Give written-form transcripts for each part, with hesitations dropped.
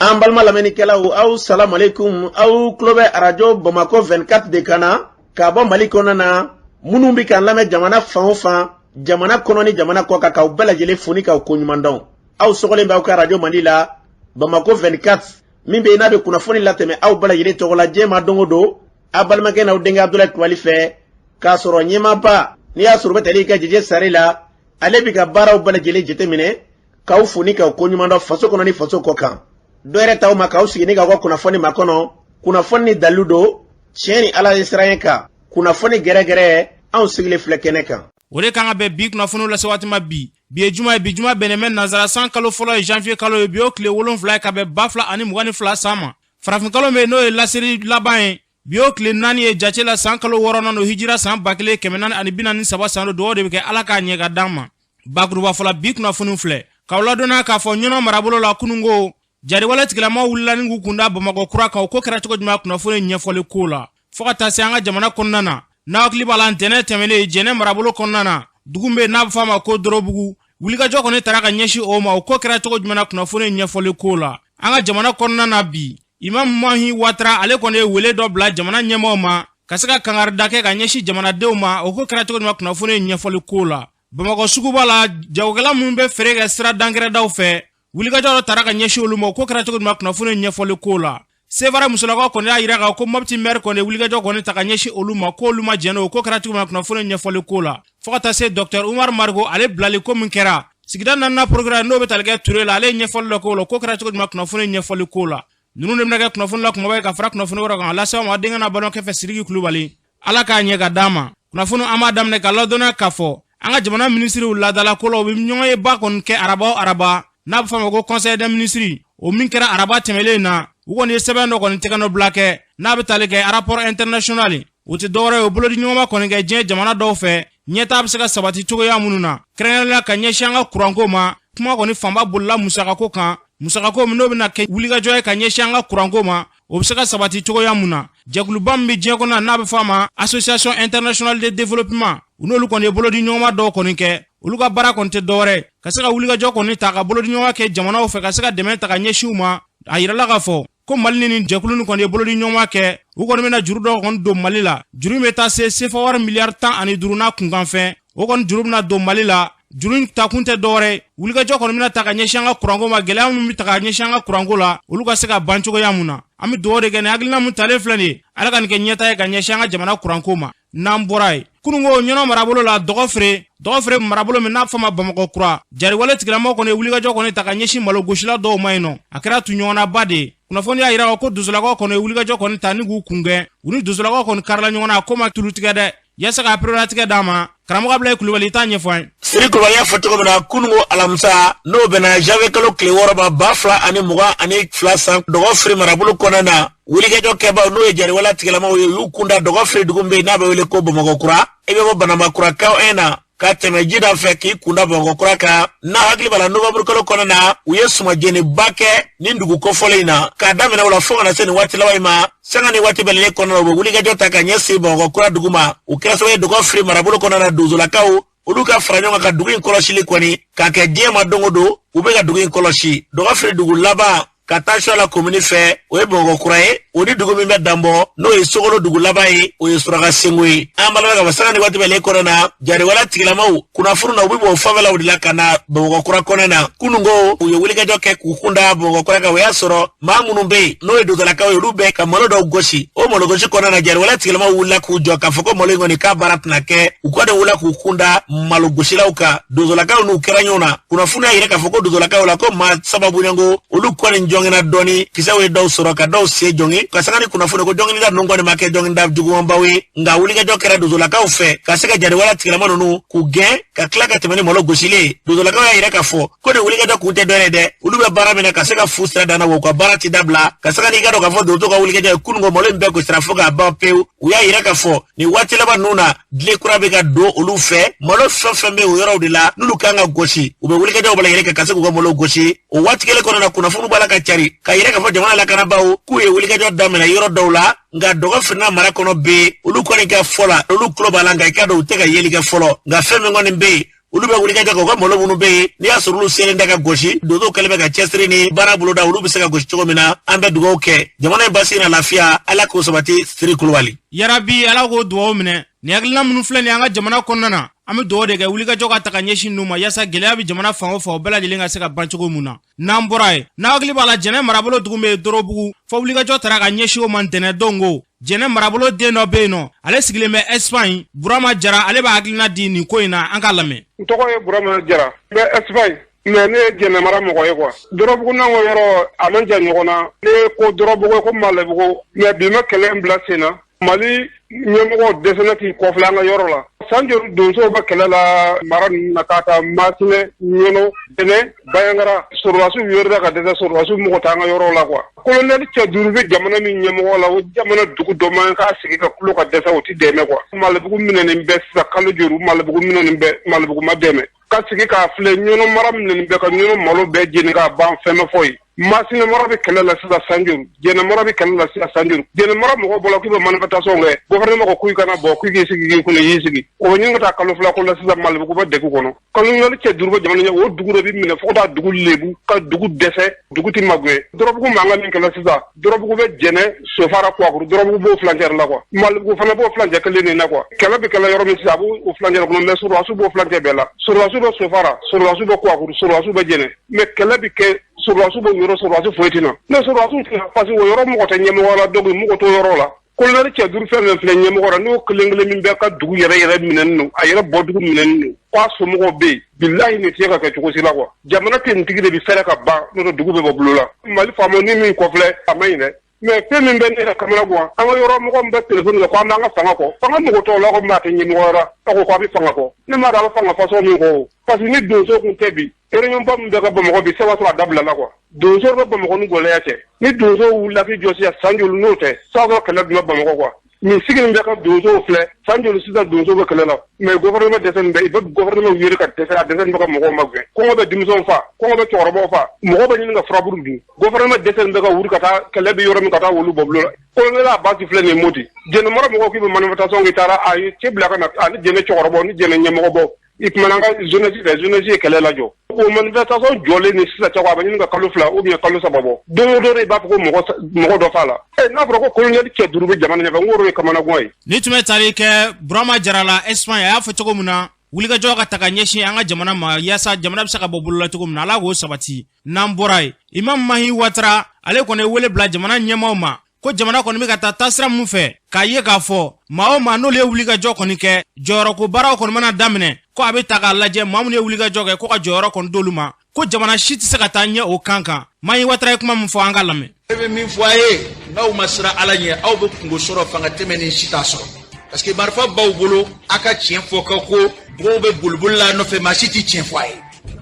An balima lamɛnnikɛlaw, aw salamu aleykum. Aw tulo bɛ arajo Bamakɔ 24 de kan na ka bɔ Mali kɔnɔna na. Minnu bɛ k'an lamɛn jamana fan o fan, jamana kɔnɔ ni jamana kɔ kan, k'aw bɛɛ lajɛlen fo ni k'aw koɲuman dɔn. Aw sɔgɔlen bɛ aw ka arajo mandi la, Bamakɔ 24, min bɛ yen n'a bɛ kunnafoni latɛmɛ aw bɛɛ lajɛlen tɔgɔ la diɲɛ ma don o don, aw balimakɛ n'aw denkɛ Abudulayi Kulubali fɛ, k'a sɔrɔ ɲɛmaaba n'i y'a sɔrɔ u bɛ tali kɛ Jeje Sare la, ale bɛ ka baaraw bɛɛ lajɛlen jateminɛ, k'aw fo ni k'aw koɲuman dɔn faso kɔnɔ ni faso kɔ kan. Dɔ yɛrɛ t'aw ma k'aw sigi ni k'aw ka kunnafoni makɔnɔ, kunnafoni ni dalilu don, tiɲɛ ni Ala ye siran kan, kunnafoni gɛrɛgɛrɛ, anw sigilen filɛ kɛnɛ kan. O de kan ka bɛn bi kunnafoniw lase waati ma bi. Bi ye juma ye, bi juma bɛnnen bɛ nansara san kalo fɔlɔ ye, janvier kalo ye. Bi y'o tile 7 ye ka bɛn 2022 san ma. Farafinkalo min n'o ye laseli laban ye, bi y'o tile 4 ye jate la, san kalo 6nan don, hijira san 1443 san don. Dugawu de bɛ kɛ Ala k'a ɲɛ ka d'an ma. Bakuruba fɔla, bi kunnafoniw filɛ k'aw ladɔnniya k'a fɔ Ɲɔnɔ marabolo la, kununko jariwale tigilamaw wulila ni k'u kunda Bamakɔ kura kan. O ko kɛra cogo jumɛn? Kunnafoni ɲɛfɔli ko la fo ka taa se an ka jamana kɔnɔna na. N'a hakili b'a la, ntɛnɛn tɛmɛnen, Jɛnɛ marabolo kɔnɔna na, dugu bɛ n'a bɛ fɔ a ma ko Dorobugu, wulikajɔ kɔni taara ka ɲɛsin o ma. O ko kɛra cogo jumɛn na? Kunnafoni ɲɛfɔli ko la an ka jamana kɔnɔna na bi, Imam Mahi Watara, ale kɔni ye wele dɔ bila jamana ɲɛmaaw ma ka se ka kangarida kɛ ka ɲɛsin jamanadenw ma. O ko kɛra cogo jumɛn? Kunnafoni ɲɛfɔli ko la Bamakɔ suguba la, jagokɛla minnu bɛ feere kɛ sira dankɛrɛdaw fɛ, wulikajɔ dɔ taara ka ɲɛsin olu ma. O ko kɛra cogo jumɛn? Kunnafoni ɲɛfɔli ko la Sevare musolakaw kɔni y'a jira k'a ko Mopti maire kɔni ye wulikajɔ kɔni ta ka ɲɛsin olu ma, ko olu ma jɛn n'o. Ko kɛra cogo min, kunnafoni ɲɛfɔli ko la fo ka taa se docteur Umar Mariko, ale bilali ko min kɛra sigida naaninan procureur, n'o bɛ tali kɛ Ture la, ale ye ɲɛfɔli dɔ k'o la. Ko kɛra cogo jumɛn? Kunnafoni ɲɛfɔli ko la ninnu de bɛna kɛ kunnafoni la kunbaba ye ka fara kunnafoni wɛrɛ kan, lase aw ma denkɛ n'a balimakɛ fɛ, Sidiki Kulubali. Ala k'a ɲɛ ka d'an ma. Kunnafoni, an b'a daminɛ ka ladɔnniya k'a fɔ an ka jamana minisiriw laadala ko la, u bɛ ɲɔgɔn ye ba kɔni kɛ araba o araba, n'a bɛ fɔ a ma ko conseil des ministres. O min kɛra araba tɛmɛlen na, u kɔni ye sɛbɛn dɔ kɔni tɛgɛnɔ kɛ n'a bɛ tali kɛ rapport international. O tɛ dɔwɛrɛ ye, o bolodi ɲɔgɔnma kɔni kɛ diɲɛ jamana dɔw fɛ, ɲɛtaa bɛ se ka sabati cogoya minnu na, kɛrɛnkɛrɛnnenya ka ɲɛsin an ka kuranko ma. Kuma kɔni fanba bolila musakako kan, musakako min n'o bɛna kɛ wulikajɔ ye ka ɲɛsin an ka kuranko ma, o bɛ se ka sabati cogoya mun na. Jɛkuluba min bɛ diɲɛ kɔnɔ, n'a bɛ fɔ a ma Association internationale de développement, u n'olu kɔni ye bolodi ɲɔgɔnma dɔw kɔni kɛ. Olu ka baara kɔni tɛ dɔwɛrɛ ka se ka wulikajɔ kɔni ta ka bolodi ɲɔgɔn kɛ jamanaw fɛ ka se ka dɛmɛ ta ka ɲɛsin u ma. A yirala k'a fɔ ko Mali ni nin jɛkulu nin kɔni ye bolodi ɲɔgɔnma kɛ, u kɔni bɛna juru dɔw kɔni don Mali la. Juru in bɛ taa se sefa wari miliyari 15 n'a kunkanfɛn. O kɔni juru bɛna don Mali la. Juru in takun tɛ dɔwɛrɛ, wulikajɔ kɔni bɛna ta ka ɲɛsin an ka kuranko ma. Gɛlɛya minnu bɛ ta ka ɲɛsin an ka kuranko la, olu ka se ka ban cogoya mun na. An bɛ dugawu de kɛ, nin hakilina mun talen filɛ nin ye, Ala ka nin kɛ ɲɛta ye ka ɲɛsin an ka jamana kuranko ma. N'an bɔra yen, kununko Ɲɔnɔ marabolo la, Dɔgɔfere, Dɔgɔfere marabolo min n'a fɔ ma Bamakɔ kura, jariwale tigilamɔgɔw kɔni ye wulikajɔ kɔni ta ka ɲɛsin malogosila dɔw ma yen nɔ. A kɛra tuɲɔgɔnnaba de ye. Kunnafoni y'a jira ko donsolakaw kɔni ye wulikajɔ kɔni ta ni k'u kungɛn. U ni donsolakaw kɔni karila ɲɔgɔn na, a ko ma tulu tigɛ dɛ. Yaasa ka pereperelatigɛ d'a ma, karamɔgɔ Abulayi Kulubali, i t'a ɲɛfɔ an ye. Siri Kulubali y'a fɔ cogo min na, kununko alamisa, n'o bɛnna janvier kalo tile 6 ma 2022 san, Dɔgɔfiri marabolo kɔnɔna na, wulikajɔ kɛbaw, n'o ye jariwala tigilamaw ye, u y'u kunda Dɔgɔfiri dugu min bɛ yen n'a bɛ wele ko Bamakɔ kura. I bɛ bɔ Banamakura kaw na ka tɛmɛ jida fɛ k'i kunda Bamakɔ kura kan. N'a hakili b'a la, novembre kalo kɔnɔna na, u ye sumajeniba kɛ nin dugu kofɔlen in na. K'a daminɛ o la fo ka na se nin waati laban in ma, sanga ni waati bɛlɛlen kɔnɔna na, u bɛ wulikajɔ ta ka ɲɛsin Bamakɔ kura dugu ma. O kɛra sababu ye, Dɔgɔfiri marabolo kɔnɔna na, donsolakaw, olu ka fara ɲɔgɔn kan ka dugu in kɔlɔsili kɔni k'a kɛ diɲɛ ma don o don. U bɛ ka dugu in kɔlɔsi, Dɔgɔfiri dugu laban ka taa su la komini fɛ, o ye Bamakɔ kura ye. O ni dugu min bɛ danbɔ, n'o ye Sogolo dugu laban ye, o ye Suraka Sengo ye. An balima ka fɔ, sanga ni waati bɛlen kɔnɔ na, jariwala tigilamaw kunnafoni na, u bɛ bɔ fanfɛlaw de la ka na Bamakɔ kura kɔnɔ na. Kununko u ye wulikajɔ kɛ k'u kun da Bamakɔ kura kan. O y'a sɔrɔ maa minnu bɛ yen, n'o ye dodalakaw ye, olu bɛ ka malo dɔw gosi. O malo gosi kɔnɔna na, jariwala tigilamaw wulila k'u jɔ k'a fɔ ko malo in kɔni k'a baara tɛna kɛ. U kɔni wulila k'u kun da malo gosilaw kan. Dozolakaw n'u kɛra ɲɔgɔn na. Kunnafoni y'a yira k'a fɔ ko dozolakaw la, ko maa saba bonyanko, olu kɔni jɔngina dɔɔni, kisɛw ye dɔw sɔrɔ ka dɔw sen jɔngi. Ka sanga ni kunnafoni ko jɔnginida ninnu kɔni ma kɛ jɔnginida jugumanbaw ye, nka wulikajɔ kɛra dozolakaw fɛ ka se ka jariwala tigilama ninnu k'u gɛn ka tila ka tɛmɛ ni malo gosilen ye. Dozolakaw y'a yira k'a fɔ ko nin wulikajɔ kun tɛ dɔwɛrɛ dɛ, olu bɛ baara min na ka se ka fu sira danna, wa u ka baara ti dabila. Ka sanga n'i ka dɔn k'a fɔ donso ka wulikajɔ ye, kununko malo in bɛɛ gosira fo k'a ban pewu. U y'a yira k'a fɔ nin waati laban ninnu na, tile kura bɛ ka don olu fɛ. Malo fɛn fɛn bɛ o yɔrɔw de la, n'olu kan ka gosi, u bɛ wulikajɔw bɛɛ lajɛlen kɛ ka se k'u ka malo gosi. O waati kelen kɔnɔna na, kunnafoni b'a la ka cari ka yira k'a fɔ jamana lakanabaaw k'u ye wulikajɔ daminɛ yɔrɔ dɔw la, nka Dɔgɔfirina mara kɔnɔ bɛ yen, olu kɔni ka fɔ la, olu tulo b'a la, nka i ka dɔn u tɛ ka yeli kɛ fɔlɔ. Nka fɛn min kɔni bɛ yen, Olu bɛ wulikajɔ kɛ u ka malo minnu bɛ yen, n'i y'a sɔrɔ olu selen tɛ ka gosi, donsow kɛlen bɛ ka cɛsiri ni baara boloda, olu bɛ se ka gosi cogo min na. An bɛ dugawu kɛ jamana in basigi na lafiya, Ala k'o sabati. Siri Kulubali. Yarabi, Ala k'o dugawu minɛ. Nin hakilina minnu filɛ nin an ka jamana kɔnɔna na, an bɛ dugawu de kɛ wulikajɔ ka ta ka ɲɛsin ninnu ma, yaasa gɛlɛya bɛ jamana fan o fan, o bɛɛ lajɛlen ka se ka ban cogo mun na. N'an bɔra yen, n'a hakili b'a la, Jɛnɛ marabolo dugu bɛ yen Dorobugu, fɔ wulikajɔ taara ka ɲɛsin o ma ntɛnɛndon. Ko Jɛnɛ marabolo den dɔ bɛ yen nɔ, ale sigilen bɛ Espagne, Burama Jara, ale b'a hakilina di nin ko in na, an k'a lamɛn. N tɔgɔ ye Burama Jara, n bɛ Espagne, mais ne ye Jɛnɛ mara mɔgɔ ye quoi. Dɔrɔbugu n'an ko yɔrɔ a man jan ɲɔgɔn na. Ne ko Dɔrɔbugu ko Malɛbugu, mais bi ma kɛlɛ in bila sen na. Mali ɲɛmɔgɔ dɛsɛnɛ k'i kɔfilɛ an ka yɔrɔ la. San joli donsow bɛ kɛlɛ la mara ninnu na, k'a ta Masinɛ, Ɲɔnɔ, Jɛnɛ, Bayangara, sɔrɔdasiw yɛrɛ ka dɛsɛ, sɔrɔdasiw mɔgɔ t'an ka yɔrɔ la quoi. Kolonɛli cɛ duuru bɛ jamana min ɲɛmɔgɔ la, o jamana dugu dɔ man k'a sigi ka kulo ka dɛsɛ, o ti dɛmɛ quoi. Malɛbugu minɛnen bɛ sisan kalo joli, Malɛbugu minɛnen bɛ, Malɛbugu ma dɛmɛ. Ka sigi k'a filɛ, Ɲɔnɔ mara minɛnen bɛ ka Ɲɔnɔ malo bɛɛ jeni k'a ban, fɛn ma fɔ ye. Masina mara bɛ kɛlɛ la sisan san joli, Jɛnɛ mara bɛ kɛlɛ la sisan san joli. Jɛnɛ mara mɔgɔw bɔra k'u bɛ manifestation kɛ, gouvernement ko k'u kana bɔ, k'u k'i sigi k'i kunna, y'i sigi. O bɛ ɲini ka taa kalo 2 ko la sisan, Malibugu bɛ degun kɔnɔ. Kolonɛli cɛ duuru bɛ jamana ɲɛ, o dugu de bɛ minɛ fo ka taa dugu lebu, ka dugu dɛsɛ, dugu ti magɛn. Dɔrɔbugu mankan min kɛlɛ sisan, Dɔrɔbugu bɛ Jɛnɛ, Sofara, Kuwakuru, Dɔrɔbugu b'o furancɛ la quoi. Malibugu fana b'o furancɛ kelen de na quoi. Kɛlɛ bɛ kɛlɛ yɔrɔ min sisan, a b'o furancɛ kɔnɔ, mais sɔrɔdasiw b'o furancɛ bɛɛ la. Sɔrɔdasiw bɛ Sofara, sɔrɔdasiw bɛ Kuwakuru, sɔrɔdasiw bɛ Jɛnɛ, mais kɛlɛ bɛ kɛ, sɔrɔdasiw bɛ yɔrɔ, sɔrɔdasi foyi tɛ na. Ne sɔrɔdasiw tɛ na parce que o yɔrɔ mɔgɔ tɛ ɲɛmɔgɔ la, donc mɔgɔ t'o yɔrɔ la. Kolonɛli cɛ duuru fɛn fɛn filɛ ɲɛmɔgɔ la, n'o kelen kelen min bɛ ka dugu yɛrɛ yɛrɛ minɛnen don, a yɛrɛ bɔ dugu minɛnen don, k'a somɔgɔw bɛ yen, bilahi nin tɛ se ka kɛ cogo si la quoi. Jamana tenitigi de bɛ fɛrɛ ka ban, n'o tɛ dugu bɛ bɔ bolo la. Mali faamaw ni min kɔfilɛ, a man ɲi dɛ. Mais fɛn min bɛ ne yɛrɛ kamana gan, an ka yɔrɔ mɔgɔ min bɛ telefɔni kɛ ko an b'an ka fanga kɔ, fanga mɔgɔ tɔw la ko maa tɛ ɲɛmɔgɔ la, a ko k'a bɛ fanga kɔ, ne m'a dɔn a bɛ fanga fasɔn min kɔ o. Parce que ni donso kun tɛ bi, réunion ba min bɛ ka Bamakɔ bi, saba sɔrɔ a dabila la quoi. Donso bɛ Bamakɔ ni gɛlɛya cɛ, ni donso wulila k'i jɔ sisan san joli, n'o tɛ saba sɔrɔ kɛlɛ dun bɛ Bamakɔ quoi. Nin sigi min bɛ ka donsow filɛ, san joli sisan donsow bɛ kɛlɛ la, mais gouvernement dɛsɛ bɛ, i bɛ gouvernement wele ka dɛsɛ, a dɛsɛ bɛ ka mɔgɔw magɛn. Kɔngɔ bɛ denmisɛnw fa, kɔngɔ bɛ cɛkɔrɔbaw fa, mɔgɔw bɛ ɲini ka furaburu dun. Gouvernement dɛsɛ bɛ ka wuli ka taa kɛlɛ bɛ yɔrɔ min, ka taa wulu bɔ bolo la. Colonel Abasi filɛ nin ye Moti. Jɛnɛ mara mɔgɔw k'i bɛ manifestation kɛ, taara a ye cɛ bila ka na ani jɛnɛ cɛkɔrɔbaw ni jɛnɛ ɲɛmɔgɔbaw. I kumana an ka jeunesse fɛ, jeunesse ye kɛlɛ lajɔ. O manifestation jɔlen ni sisan cɛ, a bɛ ɲini ka kalo 2 ou bien kalo 3 bɔ. Don o don i b'a fɔ ko mɔgɔ dɔ fa la. N'a fɔra ko colonel cɛ duuru bɛ jamana ɲɛfɛ, n k'o de ye kamanagan ye. Ni tun bɛ tali kɛ Burama Jara la Espagne, a y'a fɔ cogo min na, wulikajɔ ka ta ka ɲɛsin an ka jamana ma, yaasa jamana bɛ se ka bɔ bolola cogo min na, Ala k'o sabati. N'an bɔra yen, Imam Mahi Watara, ale kɔni ye wele bila jamana ɲɛmaaw ma ko jamana kɔni bɛ ka taa taasira mun fɛ, k'a ye k'a fɔ maa o maa n'olu ye wulikajɔ kɔni kɛ, jɔyɔrɔko baaraw kɔni mana daminɛ, ko a bɛ ta k'a lajɛ maa minnu ye wulikajɔ kɛ, ko ka jɔyɔrɔ kɔni d'olu ma, ko jamana si tɛ se ka taa ɲɛ o kan kan. Mahi Watara ye kuma min fɔ, an ka lamɛn. E bɛ min fɔ a ye, n'aw ma siran Ala ɲɛ, aw bɛ kungo sɔrɔ, fanga tɛmɛ ni si t'a sɔrɔ, parce que marifa b'aw bolo, a ka tiɲɛ fɔ ka ko mɔgɔw bɛ boliboli la nɔfɛ, maa si tɛ tiɲɛ fɔ a ye.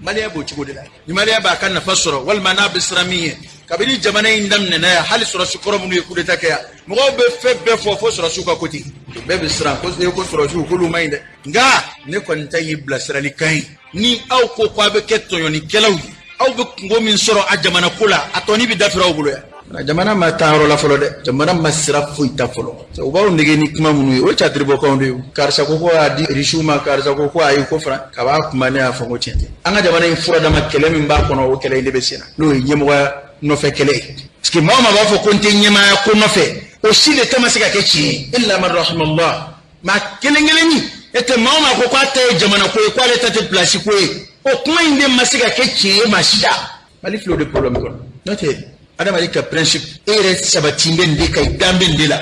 Maliyɛn b'o cogo de la. Ni maliyɛn b'a ka nafa sɔrɔ walima n'a bɛ siran min ye, kabini jamana in daminɛna yan, hali sɔrɔsi kɔrɔ minnu ye coup d'état kɛ yan, mɔgɔw bɛ fɛn bɛɛ fɔ fo sɔrɔsiw ka côté, bɛɛ bɛ siran ko ko sɔrɔsiw k'olu man ɲi dɛ. Nka ne kɔni ta y'i bilasiralikan ye, ni aw ko ko a bɛ kɛ tɔɲɔnikɛlaw ye, aw bɛ kungo min sɔrɔ a jamana ko la, a tɔni bɛ dafiri aw bolo yan. Jamana ma taa yɔrɔ la fɔlɔ dɛ, jamana ma sira foyi ta fɔlɔ. U b'aw nege ni kuma minnu ye, o ye catiribɔkanw de ye. Karisa ko ko y'a di risiw ma, karisa ko ko ayi, ko fara kaba kuma, ne y'a fɔ ko tiɲɛ tɛ. An ka jamana in furadama kɛlɛ min b'a kɔnɔ, o kɛlɛ in de bɛ sen na, n'o ye ɲɛmɔgɔya nɔfɛ kɛlɛ ye. Parce que maa o maa b'a fɔ ko n tɛ ɲɛmaaya ko nɔfɛ, o si de ta ma se ka kɛ tiɲɛ ye, illa man rahimallah, maa kelen kelenni. E tɛ maa o maa ko k'a ta ye jamana ko ye, k'ale ta tɛ pilasi ko ye, o kuma in de ma se ka kɛ tiɲɛ ye maa si da. Mali filɛ o de problème kɔnɔ. N'o tɛ, adamaden ka principe, e yɛrɛ sabati bɛ nin de kan, i dan bɛ nin de la.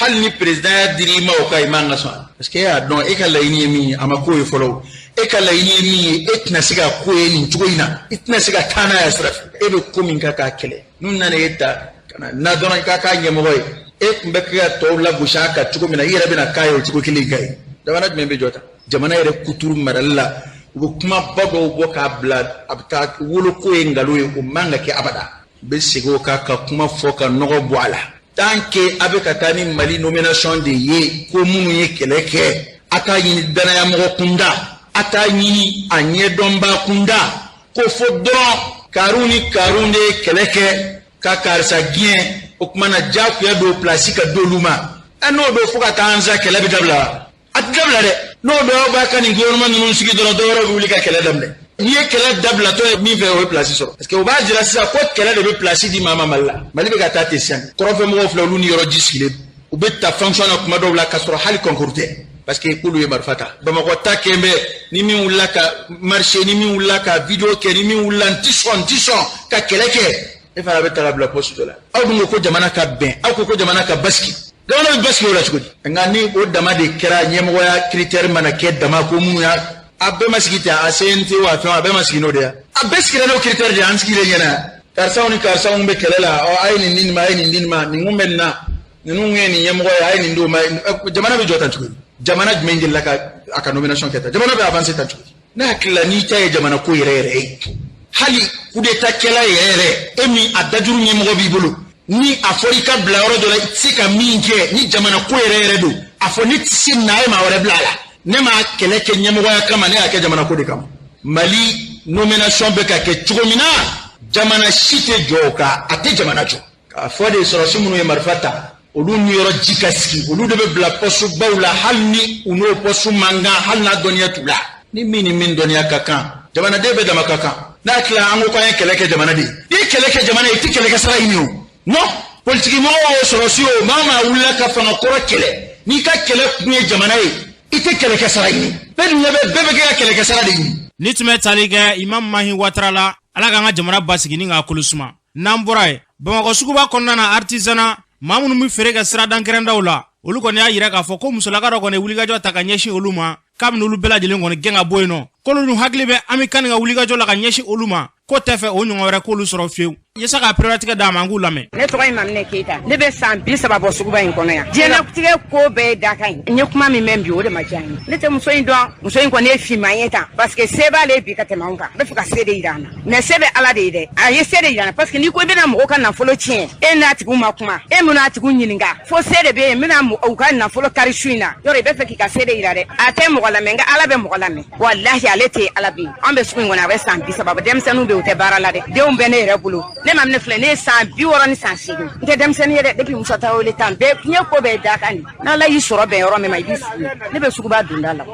Hali ni président y'a dir'i ma, o ka i man ka sɔn, parce que e y'a dɔn e ka laɲini ye min ye, a ma k'o ye fɔlɔ. E ka laɲini ye min ye, e tɛna se ka ko ye nin cogo in na, i tɛna se ka taa n'a ye sira fɛ. E bɛ ko min kan k'a kɛlɛ, n'u nana e ta ka na na dɔrɔn i k'a k'a ɲɛmɔgɔ ye, e tun bɛ kɛ ka tɔw lagosi a kan cogo min na, i yɛrɛ bɛna k'a ye o cogo kelen kan ye. Jamana jumɛn bɛ jɔ tan? Jamana yɛrɛ kuturu marali la, u bɛ kumaba dɔw bɔ k'a bila, a bɛ taa woloko ye nkalon ye, o man ka kɛ abada. U bɛ segin o kan ka kuma fɔ ka nɔgɔ bɔ a la. Tant que a bɛ ka taa ni Mali nomination de ye, ko minnu ye kɛlɛ kɛ, a t'a ɲini danayamɔgɔ kunda, a t'a ɲini a ɲɛdɔnba kunda, ko fo dɔrɔn kariw ni kariw de ye kɛlɛ kɛ ka karisa gɛn, o tuma na diyagoya don pilasi ka d'olu ma. Ɛ, n'o don, fo ka taa an sa, kɛlɛ bɛ dabila, a tɛ dabila dɛ. N'o dɔw b'a ka nin gouvernement ninnu sigi dɔrɔn, dɔw wɛrɛ bɛ wuli ka kɛlɛ daminɛ. N'i ye kɛlɛ dabilatɔ ye min fɛ, o ye place sɔrɔ, parce que o b'a jira sisan ko kɛlɛ de bɛ place di maa ma Mali la. Mali bɛ ka taa ten sisan. Kɔrɔnfɛmɔgɔw filɛ, olu ni yɔrɔ ji sigilen, u bɛ ta fonction na kuma dɔw la k'a sɔrɔ hali concours tɛ, parce que k'olu ye marifa ta. Bamakɔ ta kɛn bɛ ni min wulila ka marcher, ni min wulila ka vidéo kɛ, ni min wulila n ti sɔn, n ti sɔn, ka kɛlɛ kɛ, e fana bɛ ta ka bila poste dɔ la. Aw dun ko ko jamana ka bɛn, aw ko ko jamana ka basigi. Jamana bɛ basigi o la cogo di? Nka ni o dama de kɛra ɲɛmɔgɔya critère mana kɛ dama ko minnu y'a a bɛɛ ma sigi ten, a CNT wa fɛn, a bɛɛ ma sigi n'o de ye, a bɛɛ sigira n'o critère de ye. An sigilen ɲɛna, karisaw ni karisaw bɛ kɛlɛ la, ɔ, a ye nin di nin ma, a ye nin di nin ma, nin kun bɛ nin na, ninnu ye nin ɲɛmɔgɔ ye, a ye nin d'o ma. Jamana bɛ jɔ tan cogo di? Jamana jumɛn delila ka a ka nomination kɛ tan? Jamana bɛ avancer tan cogo di? Ne hakili la, n'i ta ye jamana ko yɛrɛ yɛrɛ ye, hali coup d'état kɛla yɛrɛ yɛrɛ, e min a dajuru ɲɛmɔgɔ b'i bolo, ni a fɔra i ka bila yɔrɔ dɔ la, i tɛ se ka min kɛ. Ni jamana ko yɛrɛ yɛrɛ don, a fɔ ne tɛ se na, ye maa wɛrɛ bila a la. Ne m'a kɛlɛ kɛ ɲɛmɔgɔya kama, ne y'a kɛ jamana ko de kama. Mali nomination bɛ ka kɛ cogo min na, jamana si tɛ jɔ o kan, a tɛ jamana jɔ. K'a fɔ de, sɔrɔsi minnu ye marifa ta, olu ni yɔrɔ ji ka sigi, olu de bɛ bila poste baw la, hali ni u n'o poste man kan, hali n'a dɔnniya t'u la. Ni min ni min dɔnniya ka kan, jamanaden bɛɛ dama ka kan. N'a tila, an ko k'an ye kɛlɛ kɛ jamana de ye. N'i ye kɛlɛ kɛ jamana ye, i tɛ kɛlɛ kɛ sara ɲini o. Non, politiki mɔgɔw o, sɔrɔsi o, maa o maa wulila ka fanga kɔrɔ kɛlɛ, n'i ka kɛlɛ kun ye jamana ye, i tɛ kɛlɛ kɛ sara ɲini. Bɛɛ dun ɲɛ bɛ, bɛɛ bɛ kɛ ka kɛlɛ kɛ sara de ɲini. Ni tun bɛ tali kɛ Imam Mahi Watara la. Ala k'an ka jamana basigi ni k'a kolo suma. N'an bɔra yen, Bamakɔ suguba kɔnɔna na, artisanat maa minnu bɛ feere kɛ siradan kɛrɛndaw la, olu kɔni y'a yira k'a fɔ ko musolaka dɔ kɔni ye wulikajɔ ta ka ɲɛsin olu ma, k'a bɛna olu bɛɛ lajɛlen kɔni gɛn ka bɔ yen nɔ. K'olu dun hakili bɛ Amikani ka wulikajɔ la ka ɲɛsin olu ma, ko tɛ fɛ o ɲɔgɔn wɛrɛ k'olu sɔrɔ fiyewu. Yasa k'a pereperelatigɛ d'a ma, an k'u lamɛn. Ne tɔgɔ ye Maminɛ Keyita. Ne bɛ san 30 bɔ suguba in kɔnɔ yan. Diɲɛlatigɛ ko bɛɛ ye dakan ye. N ye kuma min mɛn bi, o de ma diya n ye. Ne tɛ muso in dɔn. Muso in kɔni ye finman ye tan, parce que se b'ale bi ka tɛmɛ anw kan. N bɛ fɛ ka se de yira an na, mais se bɛ Ala de ye dɛ. A ye se de yira an na, parce que n'i ko i bɛna mɔgɔw ka nafolo tiɲɛ, e n'a tigiw ma kuma, e mun n'a tigiw ɲininka, fo se de bɛ yen, n bɛna u ka nafolo kari su in na yɔrɔ, i bɛ fɛ k'i ka se de yira dɛ. A tɛ mɔgɔ lamɛn, nka Ala bɛ mɔgɔ lamɛn. Walahi, ale tɛ, Ala bɛ yen. An bɛ sugu in kɔnɔ, a bɛ san 30 bɔ. Denmisɛnninw bɛ yen, u tɛ baara la dɛ. Denw bɛ ne yɛrɛ bolo. Ne ma minɛ filɛ, ne ye san 60 ni san 80. N tɛ denmisɛnnin ye dɛ. Depuis Musa Tarawele tan bɛɛ, n ye ko bɛɛ da kan de. N'Ala y'i sɔrɔ bɛn yɔrɔ min ma, i b'i sigi. Ne bɛ suguba donda la.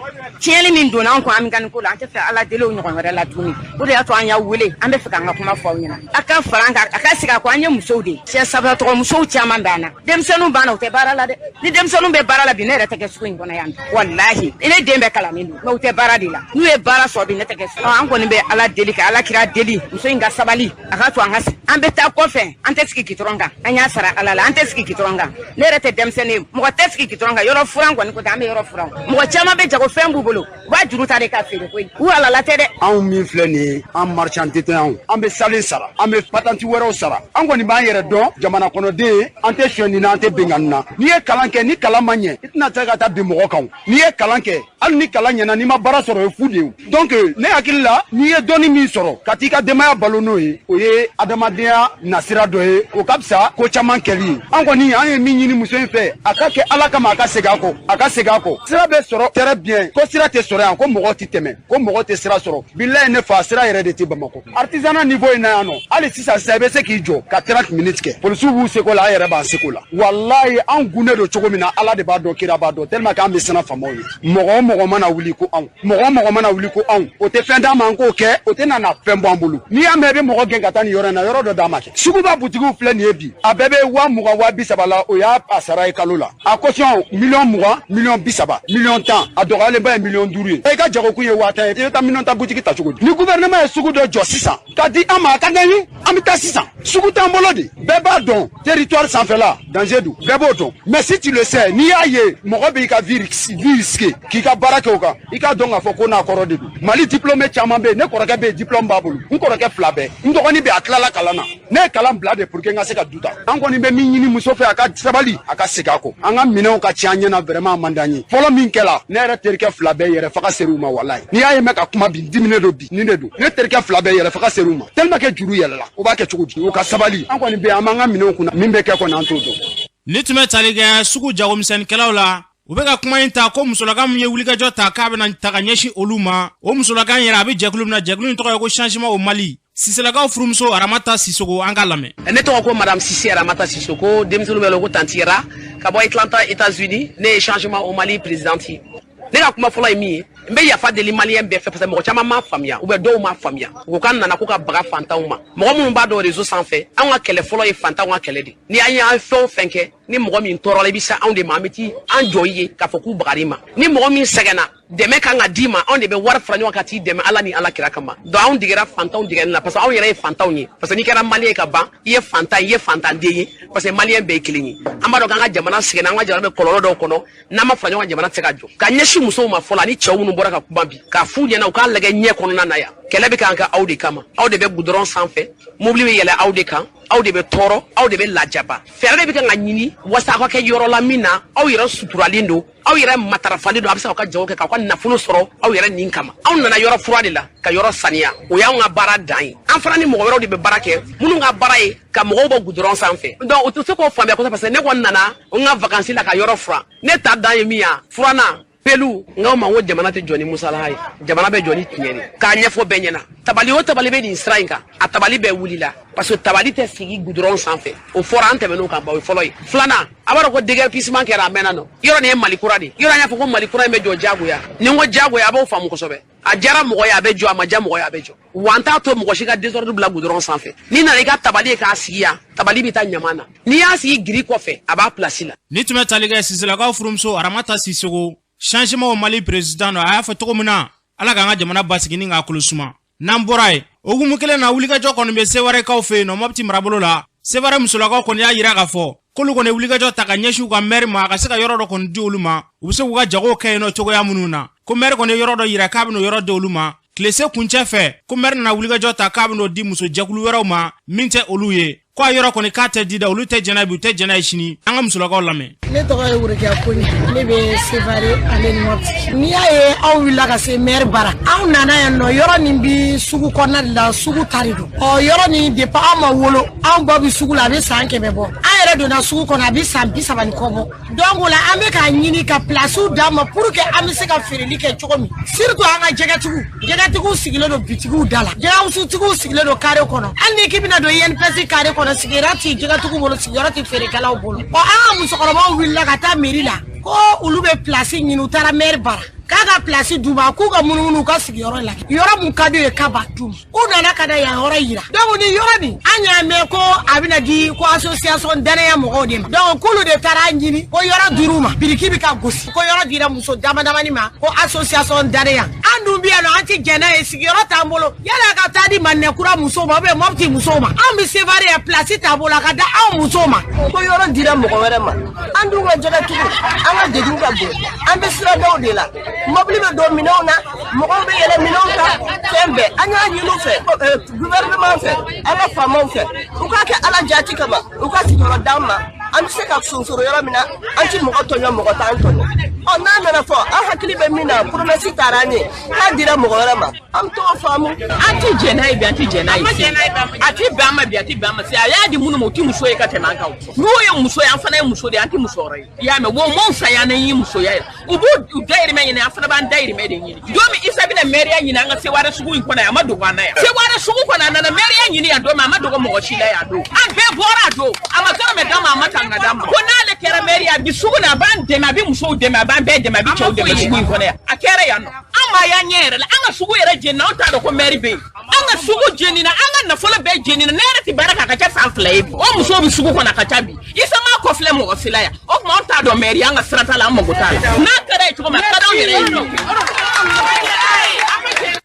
Tiɲɛni min donna an kun Amikani ko la, an tɛ fɛ Ala deli o ɲɔgɔn wɛrɛ la tuguni. O de y'a to an y'a wele. An bɛ fɛ k'an ka kuma fɔ aw ɲɛna, a ka fara an kan, a ka segin a kɔ. An ye musow de ye, cɛ sabatɔgɔ musow caman b'an na, denmisɛnninw b'an na, u tɛ baara la dɛ. Ni denmisɛnninw bɛ baara la bi, ne yɛrɛ tɛ kɛ sugu in kɔnɔ yan bi. Walahi, ne den bɛɛ kalannen don, mais u tɛ baara de la. N'u ye baara sɔrɔ bi, ne tɛ kɛ. An kɔni bɛ Ala deli, ka Ala kira deli, muso in ka sabali, a ka to an ka an bɛ taa kɔfɛ. An tɛ sigi gitɔrɔn kan, an y'a sara Ala la. An tɛ sigi gitɔrɔn kan. Ne yɛrɛ tɛ denmisɛnnin ye, mɔgɔ tɛ sigi gitɔrɔn kan. Yɔrɔ furan kɔni ko tɛ, an bɛ yɔrɔ furan. Mɔgɔ caman bɛ jagofɛn b'u bolo, u b'a juru ta de ka feere koyi. U halala tɛ dɛ. Anw min filɛ nin ye, an marchand tɛ anw, an bɛ salen sara, an bɛ patente wɛrɛw sara. An kɔni b'an yɛrɛ dɔn jamana kɔnɔden ye. An tɛ sonyɛni na, an tɛ binkanni na. N'i ye kalan kɛ, ni kalan ma ɲɛ, i tɛna se ka taa bin mɔgɔ kan. N'i ye kalan kɛ, hali ni kalan ɲɛna, n'i ma baara sɔrɔ, o ye fu de ye. Donc ne hakili la, n'i ye dɔnni min sɔrɔ ka t'i ka denbaya balo n'o ye, o ye adamadenya nasira dɔ ye, o ka fisa ko caman kɛli ye. An kɔni, an ye min ɲini muso in fɛ, a ka kɛ Ala kama, a ka segin a kɔ, a ka segin a kɔ. Sira bɛ sɔrɔ très bien, ko sira tɛ sɔrɔ yan, ko mɔgɔ tɛ tɛmɛ, ko mɔgɔ tɛ sira sɔrɔ. Bilayi, ne fa, sira yɛrɛ de tɛ Bamakɔ artisanat niveau in na yan nɔ. Hali sisan sisan, i bɛ se k'i jɔ ka 30 minutes kɛ, polisiw b'u seko la, an yɛrɛ b'an seko la. Walayi, an gunnen don cogo min na, Ala de b'a dɔn, kira b'a dɔn, tellement k'an bɛ siran faamaw ye. Mɔgɔ o mɔgɔ mana wuli ko anw, mɔgɔ o mɔgɔ mana wuli ko anw, o tɛ fɛn d'an ma, an k'o kɛ, o tɛ na fɛn bɔ an bolo. N'i y'a mɛn i bɛ mɔgɔ gɛn ka taa nin yɔrɔ in na, yɔrɔ dɔ d'a ma kɛ. Suguba butigiw filɛ nin ye bi, a bɛɛ bɛ 20 000, 30 000 la, o y'a a sara ye kalo la. A caution 20 000 000, 30 000 000, 10 000 000, a dɔgɔyalenba ye 5 000 000 ye. E ka jagokun ye 10 000 ye, i bɛ taa 10 000 000 butigi ta cogo di? Ni gouvernement ye sugu dɔ jɔ sisan ka di an ma, a ka d'an ye, an bɛ taa. Sisan sugu t'an bolo de. Bɛɛ b'a dɔn, territoire sanfɛla danger don, bɛɛ b'o dɔn. Mais si tu le sais, n'i y'a ye mɔgɔ b'i ka vie risqué k'i ka baara kɛ o kan, i k'a dɔn k'a fɔ ko n'a kɔrɔ de don. Mali diplômé caman bɛ yen. Ne kɔrɔkɛ bɛ yen, diplôme b'a bolo. N kɔrɔkɛ fila bɛɛ, n dɔgɔnin bɛ, a tilala kalan na. Ne ye kalan bila de pour que n ka se ka du ta. An kɔni bɛ min ɲini muso fɛ, a ka sabali, a ka segin a kɔ. An ka minɛnw ka ci an ɲɛna, vraiment, a man d'an ye. Fɔlɔ min kɛla, ne yɛrɛ terikɛ fila bɛɛ yɛrɛ faga ser'u ma. Walayi, n'i y'a ye mɛ ka kuma bi, n diminen don bi, nin de don. Ne terikɛ fila bɛɛ yɛrɛ faga ser'u ma, tellement que juru yɛlɛla. O b'a kɛ cogo di? U ka sabali. An kɔni bɛ yen, an b'an ka minɛnw kunna, min bɛ kɛ kɔni, an t'o dɔn. Ni tun bɛ tali kɛ sugu jagomisɛnnikɛlaw la, u bɛ ka kuma in ta ko musolaka min ye wulikajɔ ta k'a bɛna ta ka ɲɛsin olu ma, o musolaka in yɛrɛ, a bɛ jɛkulu min na, jɛkulu in tɔgɔ ye ko Changement au Mali. Siselakaw furumuso Aramata Sisoko, an ka lamɛn. Ne tɔgɔ ko Madame Sisi Aramata Sisoko, denmisɛnninw bɛ ko Tantira, ka bɔ Atlanta, États-Unis. Ne ye Changement au Mali présidente ye. Ne ka kuma fɔlɔ ye min ye, n bɛ yafa deli maliyɛn bɛɛ fɛ, parce que mɔgɔ caman m'a faamuya ou bien dɔw m'a faamuya. U ko k'an nana ko ka baga fantanw ma. Mɔgɔ minnu b'a dɔn réseau sanfɛ, anw ka kɛlɛ fɔlɔ ye fantanw ka kɛlɛ de. Ni an y'an fɛn o fɛn kɛ, ni mɔgɔ min tɔɔrɔla, i bɛ se anw de ma, an bɛ t'i an jɔ i ye k'a fɔ k'u bagar'i ma. Ni mɔgɔ min sɛgɛnna, dɛmɛ kan ka d'i ma, anw de bɛ wari fara ɲɔgɔn kan t'i dɛmɛ Ala ni Ala kira kama. Donc anw degera fantanw degɛni la, parce que anw yɛrɛ ye fantanw ye. Parce que n'i kɛra maliyɛn ka ban, i ye fantan, i ye fantanden ye, parce que maliyɛn bɛɛ ye kelen ye. An b'a dɔn k'an ka jamana sɛgɛnna, an ka jamana bɛ kɔlɔlɔ dɔw kɔnɔ, n'an ma fara ɲɔgɔn kan, jamana tɛ se ka jɔ. Ka ɲɛsin musow ma fɔlɔ ani cɛw minnu bɔra ka kuma bi, k'a f'u ɲɛna u k'a lajɛ ɲɛ kɔnɔna na yan. Kɛlɛ bɛ kan ka aw de kama, aw de bɛ goudron sanfɛ, mobili bɛ yɛlɛ aw de kan, aw de bɛ tɔɔrɔ, aw de bɛ lajaba. Fɛɛrɛ de bɛ kan ka ɲini walasa aw ka kɛ yɔrɔ la min na aw yɛrɛ suturalen don, aw yɛrɛ matarafalen don, a bɛ se k'aw ka jago kɛ, k'aw ka nafolo sɔrɔ aw yɛrɛ nin kama. Anw nana yɔrɔ fura de la ka yɔrɔ saniya, o y'anw ka baara dan ye. An fana ni mɔgɔ wɛrɛw de bɛ baara kɛ minnu ka baara ye ka mɔgɔw bɔ goudron sanfɛ. Donc u tɛ se k'o faamuya kosɛbɛ, parce que ne kɔni nana n ka vacances la ka yɔrɔ furan. Ne ta dan ye min ye, furanna pelu n ma ko jamana tɛ jɔ ni musalaha ye, jamana bɛ jɔ ni tiɲɛ de. K'a ɲɛfɔ bɛɛ ɲɛna, tabali o tabali bɛ nin sira in kan, a tabali bɛɛ wulila, parce que tabali tɛ sigi goudron sanfɛ. O fɔra, an tɛmɛn'o kan ba, o ye fɔlɔ ye. Filanan, a b'a dɔn ko déguerpissement kɛra a mɛnna nɔ. Yɔrɔ nin ye Mali kura de ye. Yɔrɔ an y'a fɔ ko Mali kura in bɛ jɔ diyagoya. Ni n ko diyagoya, a b'o faamu kosɛbɛ. A diyara mɔgɔ ye, a bɛ jɔ, a ma diya mɔgɔ ye, a bɛ jɔ. Wa an t'a to mɔgɔ si ka désordre bila goudron sanfɛ. N'i nana i ka tabali ye k'a sigi yan, tabali bɛ taa ɲaman na. N'i y'a sigi giri kɔfɛ, a b'a place la. Ni tun bɛ tali kɛ Siselakaw furumuso Aramata Sisoko, Changement Mali président dɔ, a y'a fɔ cogo min na, Ala k'an ka jamana basigi ni k'a kolo suma. N'an bɔra yen, o hukumu kelen na, wulikajɔ kɔni bɛ Sewarekaw fɛ yen nɔ, Mɔpiti marabolo la. Seware musolakaw kɔni y'a yira k'a fɔ k'olu kɔni ye wulikajɔ ta ka ɲɛsin u ka mɛri ma, a ka se ka yɔrɔ dɔ kɔni di olu ma, u bɛ se k'u ka jagow kɛ yen nɔ cogoya minnu na. Ko mɛri kɔni ye yɔrɔ dɔ yira k'a bɛn'o yɔrɔ di olu ma. Tilese kuncɛ fɛ, ko mɛri nana wulikajɔ ta k'a bɛn'o di musojɛkulu wɛrɛw ma min tɛ olu ye. Ko a yɔrɔ kɔni k'a tɛ di da, olu tɛ jɛnɛ bi, u tɛ jɛnɛ ye sini. An ka musolakaw lamɛn. Ne tɔgɔ ye Worokiya Kone, ne bɛ Sevare ale ni Mɔpiti. N'i y'a ye aw wulila ka se maire bara, anw nana yan nɔ, yɔrɔ nin bi sugu kɔnɔna de la, sugu ta de don. Ɔ yɔrɔ nin depuis anw ma wolo, anw ba bi sugu la, a bɛ san 100 bɔ. An yɛrɛ donna sugu kɔnɔ, a bɛ san 30 ni kɔ bɔ. Donc o la an bɛ k'a ɲini ka place d'an ma pour que an bɛ se ka feereli kɛ cogo min. Surtout an ka jɛgɛtigiw sigilen don bitigiw da la, jɛgɛwusutigiw sigilen don carré kɔnɔ. Hali ni k'i bɛna don INPS carré kɔnɔ, sigiyɔrɔ tɛ jɛgɛtigiw bolo, sigiyɔrɔ tɛ feerekɛlaw bolo. Ɔ an ka musokɔrɔbaw wulila ka taa mairie la ko olu bɛ place ɲini, u taara maire bara k'a ka place d'u ma, k'u ka munumunu u ka sigiyɔrɔ la, yɔrɔ mun ka d'u ye k'a b'a d'u ma. U nana ka na yan yɔrɔ yira. Donc ni yɔrɔ nin, an y'a mɛn ko a bɛna di ko association danaya mɔgɔw de ma. Donc k'olu de taara ɲini ko yɔrɔ dir'u ma, biriki bɛ ka gosi, ko yɔrɔ dira muso dama damani ma ko association danaya. An dun bɛ yan nɔ, an tɛ jɛn n'a ye, sigiyɔrɔ t'an bolo. Yala ka taa di Maninɛkura musow ma ou bien Mɔpiti musow ma, anw bɛ Sevare yan, place t'an bolo, a ka da anw musow ma. Ko yɔrɔ dira mɔgɔ wɛrɛ ma, an dun ka jɛgɛtigiw, an ka degun ka bon, an bɛ siradaw de la, mobili bɛ don minɛnw na, mɔgɔw bɛ yɛlɛ minɛnw kan, fɛn bɛɛ. An y'a ɲini u fɛ, gouvernement fɛ, an ka faamaw fɛ, u k'a kɛ Ala jati kama, u ka sigiyɔrɔ d'an ma, an bɛ se ka sonsoro yɔrɔ min na, an ti mɔgɔ tɔɲɔ, mɔgɔ t'an tɔɲɔ. Ɔ n'a nana fɔ an hakili bɛ min na, promesse taara an ye k'a dira mɔgɔ wɛrɛ ma, an t'o faamu. An ti jɛn n'a ye bi, an ti jɛn n'a ye sini, a ti bɛn an ma bi, a ti bɛn an ma sini. A y'a di minnu ma, u ti muso ye ka tɛmɛ an kan. N'o ye muso ye, an fana ye muso de ye, an ti muso wɛrɛ ye. I y'a mɛn, wo m'anw saya n'an ye musoya ye, u b'u dayirimɛ ɲini, an fana b'an dayirimɛ de ɲini. Don min Isa bɛna mɛriya ɲini an ka Seware sugu in kɔnɔ yan, a ma dogo an na yan. Seware sugu kɔnɔ, a nana mɛriya ɲini yan don min, a ma dogo mɔgɔ si la yan don. An bɛɛ bɔra a don, a ma dɔrɔmɛ d'an ma, a ma tanga d'an ma. Ko n'ale kɛra mɛri ye, a bi sugu na, a b'an dɛmɛ, a bɛ musow dɛmɛ, a b'an bɛɛ dɛmɛ, a bɛ cɛw dɛmɛ sugu in kɔnɔ yan. A kɛra yan nɔ, an m'a y'an ɲɛ yɛrɛ la, an ka sugu yɛrɛ jenina, anw t'a dɔn ko mɛri bɛ yen. An ka sugu jenina, an ka nafolo bɛɛ jenina. Ne yɛrɛ tɛ baara kɛ, a ka ca san 2 ye bi. O musow bɛ sugu kɔnɔ, a ka ca bi. Isa m'a kɔfilɛ mɔgɔ si la yan. O tuma anw t'a dɔn mɛri, an ka sira t'a la, an mago t'a la. N'a kɛra ye cogo min, a ka d'anw yɛrɛ ye.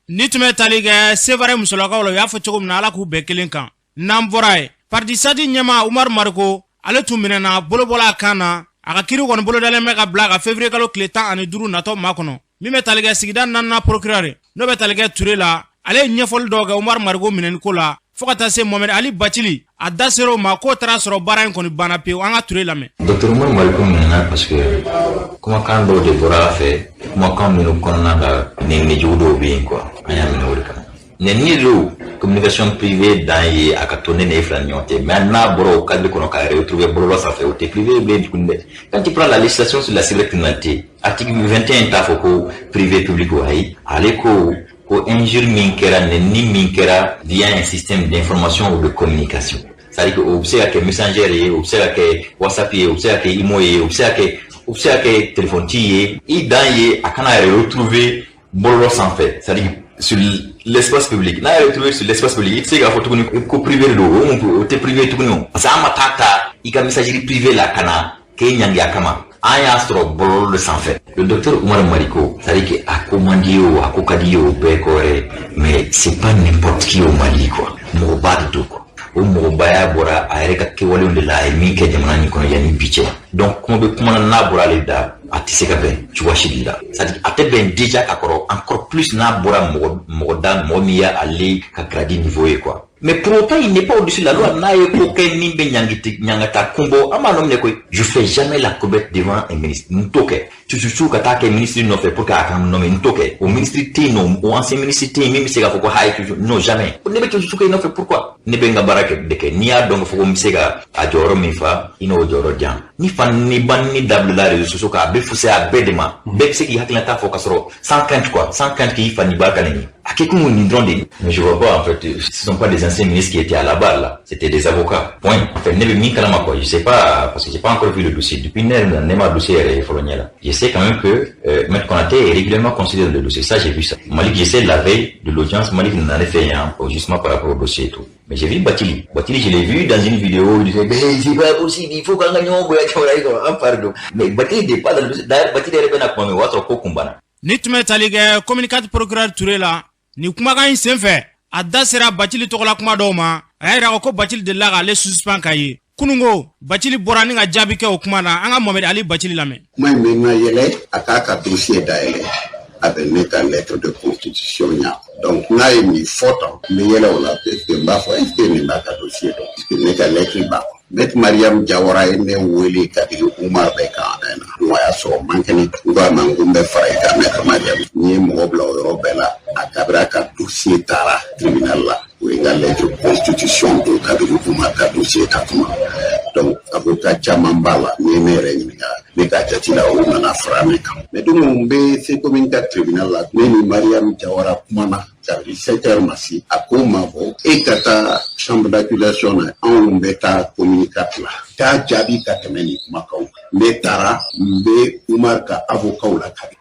Ni tun bɛ tali kɛ Sevare musolakaw la, u y'a fɔ cogo min na, Ala k'u bɛɛ kelen kan. N'an bɔra yen, parti SADI ɲɛmaa Umaru Mariko, ale tun minɛna bolobɔla a kan na. A ka kiri kɔni bolodalen bɛ ka bila ka février kalo tile 15 natɔ ma kɔnɔ. Min bɛ tali kɛ sigida 4nan procureur, n'o bɛ tali kɛ Ture la, ale ye ɲɛfɔli dɔw kɛ Umaru Mariko minɛni ko la, fo ka taa se Mohamed Ali Bacili, a da sera o ma k'o taara sɔrɔ baara in kɔni banna pewu. An ka Ture lamɛn. Docteur Umaru Mariko minɛna parce que kumakan dɔw de bɔra a fɛ, kumakan minnu kɔnɔna la nɛnijugu dɔw bɛ yen quoi, an y'a minɛ o de kama. Nɛni don, communication privée dan ye a ka to ne ni e fila ni ɲɔgɔn cɛ, mais n'a bɔra o cadre kɔnɔ k'a yɛrɛ retrouver bɔlɔlɔ sanfɛ, o tɛ privé bilen tuguni dɛ. Quand tu prends la législation sur la cybercriminalité, article 21 t'a fɔ ko privé public o, ayi, ale ko ko injure min kɛra, nɛni min kɛra via un système d'information ou de communication, c'est-à-dire que o bɛ se ka kɛ Messenger ye, o bɛ se ka kɛ WhatsApp ye, o bɛ se ka kɛ Imo ye, o bɛ se ka kɛ O bɛ se ka kɛ téléphone ci ye, i dan ye a kana yɛrɛ retrouver bɔlɔlɔ sanfɛ, c'est à dire sur l'espace public. N'a y'a retrouvé sur l'espace public, i tɛ se k'a fɔ tuguni ko privé de don. O mun, o tɛ privé tuguni o, parce que an ma taa ta i ka messagerie privée la ka na k'e ɲangi a kama. An y'a sɔrɔ bɔlɔlɔ de sanfɛ. Le docteur Oumar Mariko, c'est à dire que a ko man di ye o, a ko ka di ye o, bɛɛ ko wɛrɛ, mais c'est pas n'importe qui au Mali quoi. Mɔgɔba de don quoi. O mɔgɔbaya bɔra a yɛrɛ ka kɛwalew de la, a ye min kɛ jamana nin kɔnɔ yanni bi cɛ. Donc kuma bɛ kuma na, n'a bɔra ale da, a tɛ se ka bɛn cogoya si de la. C'est à dire a tɛ bɛn déjà ka kɔrɔ, encore plus n'a bɔra mɔgɔ mɔgɔ da, mɔgɔ min y'ale ka grade niveau ye quoi. Mais pour autant, il n'est pas au-dessus de la loi. N'a ye ko kɛ min bɛ ɲangata kun bɔ, an b'a nɔ minɛ koyi. Je fais jamais la courbette devant un ministre. N t'o kɛ tususu ka taa kɛ ministre nɔfɛ pour que a ka nommer. N t'o kɛ. O ministre tɛ yen nɔ, o ancien ministre tɛ yen min bɛ se k'a fɔ ko hayi tusu. Non, jamais. Ne bɛ tususu kɛ i nɔfɛ, pourquoi? Ne bɛ n ka baara kɛ de kɛ. N'i y'a dɔn k'a fɔ ko n bɛ se ka a jɔyɔrɔ min fa, i n'o jɔyɔrɔ di yan. Ni fa ni ba ni dabilala réseaux sociaux kan, a bɛ fisaya bɛɛ de ma. Bɛɛ bɛ se k'i hakilinata fɔ ka sɔrɔ sans crainte quoi, sans crainte k'i fa ni ba ka nin a kɛ kun nin dɔrɔn de. Mais je vois pas, en fait. Ce sont pas des anciens ministres qui étaient à la barre là, c'était des avocats, point. En fait, ne bɛ min kalama quoi, je sais pas, parce que j'ai pas encore vu le dossier depuis. Ne yɛrɛ ne ma dossier yɛrɛ ye fɔlɔ ɲɛ la. Je sais quand même que Maître Konaté est régulièrement considéré dans le dossier, ça j'ai vu ça. Malik, je sais, la veille de l'audience, Malik nana ne fɛ yan justement par rapport au dossier et tout. Mais j'ai vu Bathily. Bathily, je l'ai vu dans une vidéo, il disait, mais c'est pas possible, il faut qu'on gagne un voyage, pardon. Mais Bathily n'est pas dans le dossier. D'ailleurs, Bathily yɛrɛ bɛna kuma min, o y'a sɔrɔ ko kun banna. Ni tun bɛ tali kɛ communiqué procureur Ture la nin kumakan in sen fɛ, a da sera Bacili tɔgɔla kuma dɔw ma. A y'a yira ko Bacili delila k'ale suspend ka ye kununko. Bacili bɔra ni ka jaabi kɛ o kuma na. An ka Mohamed Ali Bacili lamɛn. Kuma in bɛ na yɛlɛ, a k'a ka dossier dayɛlɛ, a bɛ ne ka lettre de constitution ɲa. Donc n'a ye nin fɔ tan, n bɛ yɛlɛ o la, parce que n b'a fɔ est ce que nin b'a ka dossier dɔn, parce que ne ka lettre b'a kɔnɔ. Maître Mariam Jawara ye ne wele kabini Umar bɛ kan na, n ko a y'a sɔrɔ man kɛnɛ. N ko a ma, n ko n bɛ fara i kan. Maître Mariam, n ye mɔgɔ bila o yɔrɔ bɛɛ la. A kabiri a ka dossier taara tribunal la, o ye n ka lettre constitution don kabini Umar ka dossier ta kuma. Donc avocat caman b'a la. N'i ye ne yɛrɛ ɲininka, ne ka jate la, o nana fara ne kan. Mais donc n bɛ se commune ka tribunal la, ne ni Mariam Jawara kumana kabini 7 heures ma se. A ko ma bɔ, e ka taa chambre d'accusation na, anw bɛ taa commune 4 la, taa jaabi ka tɛmɛ nin kumakanw. Ne taara, n bɛ Umar ka avocat la kabi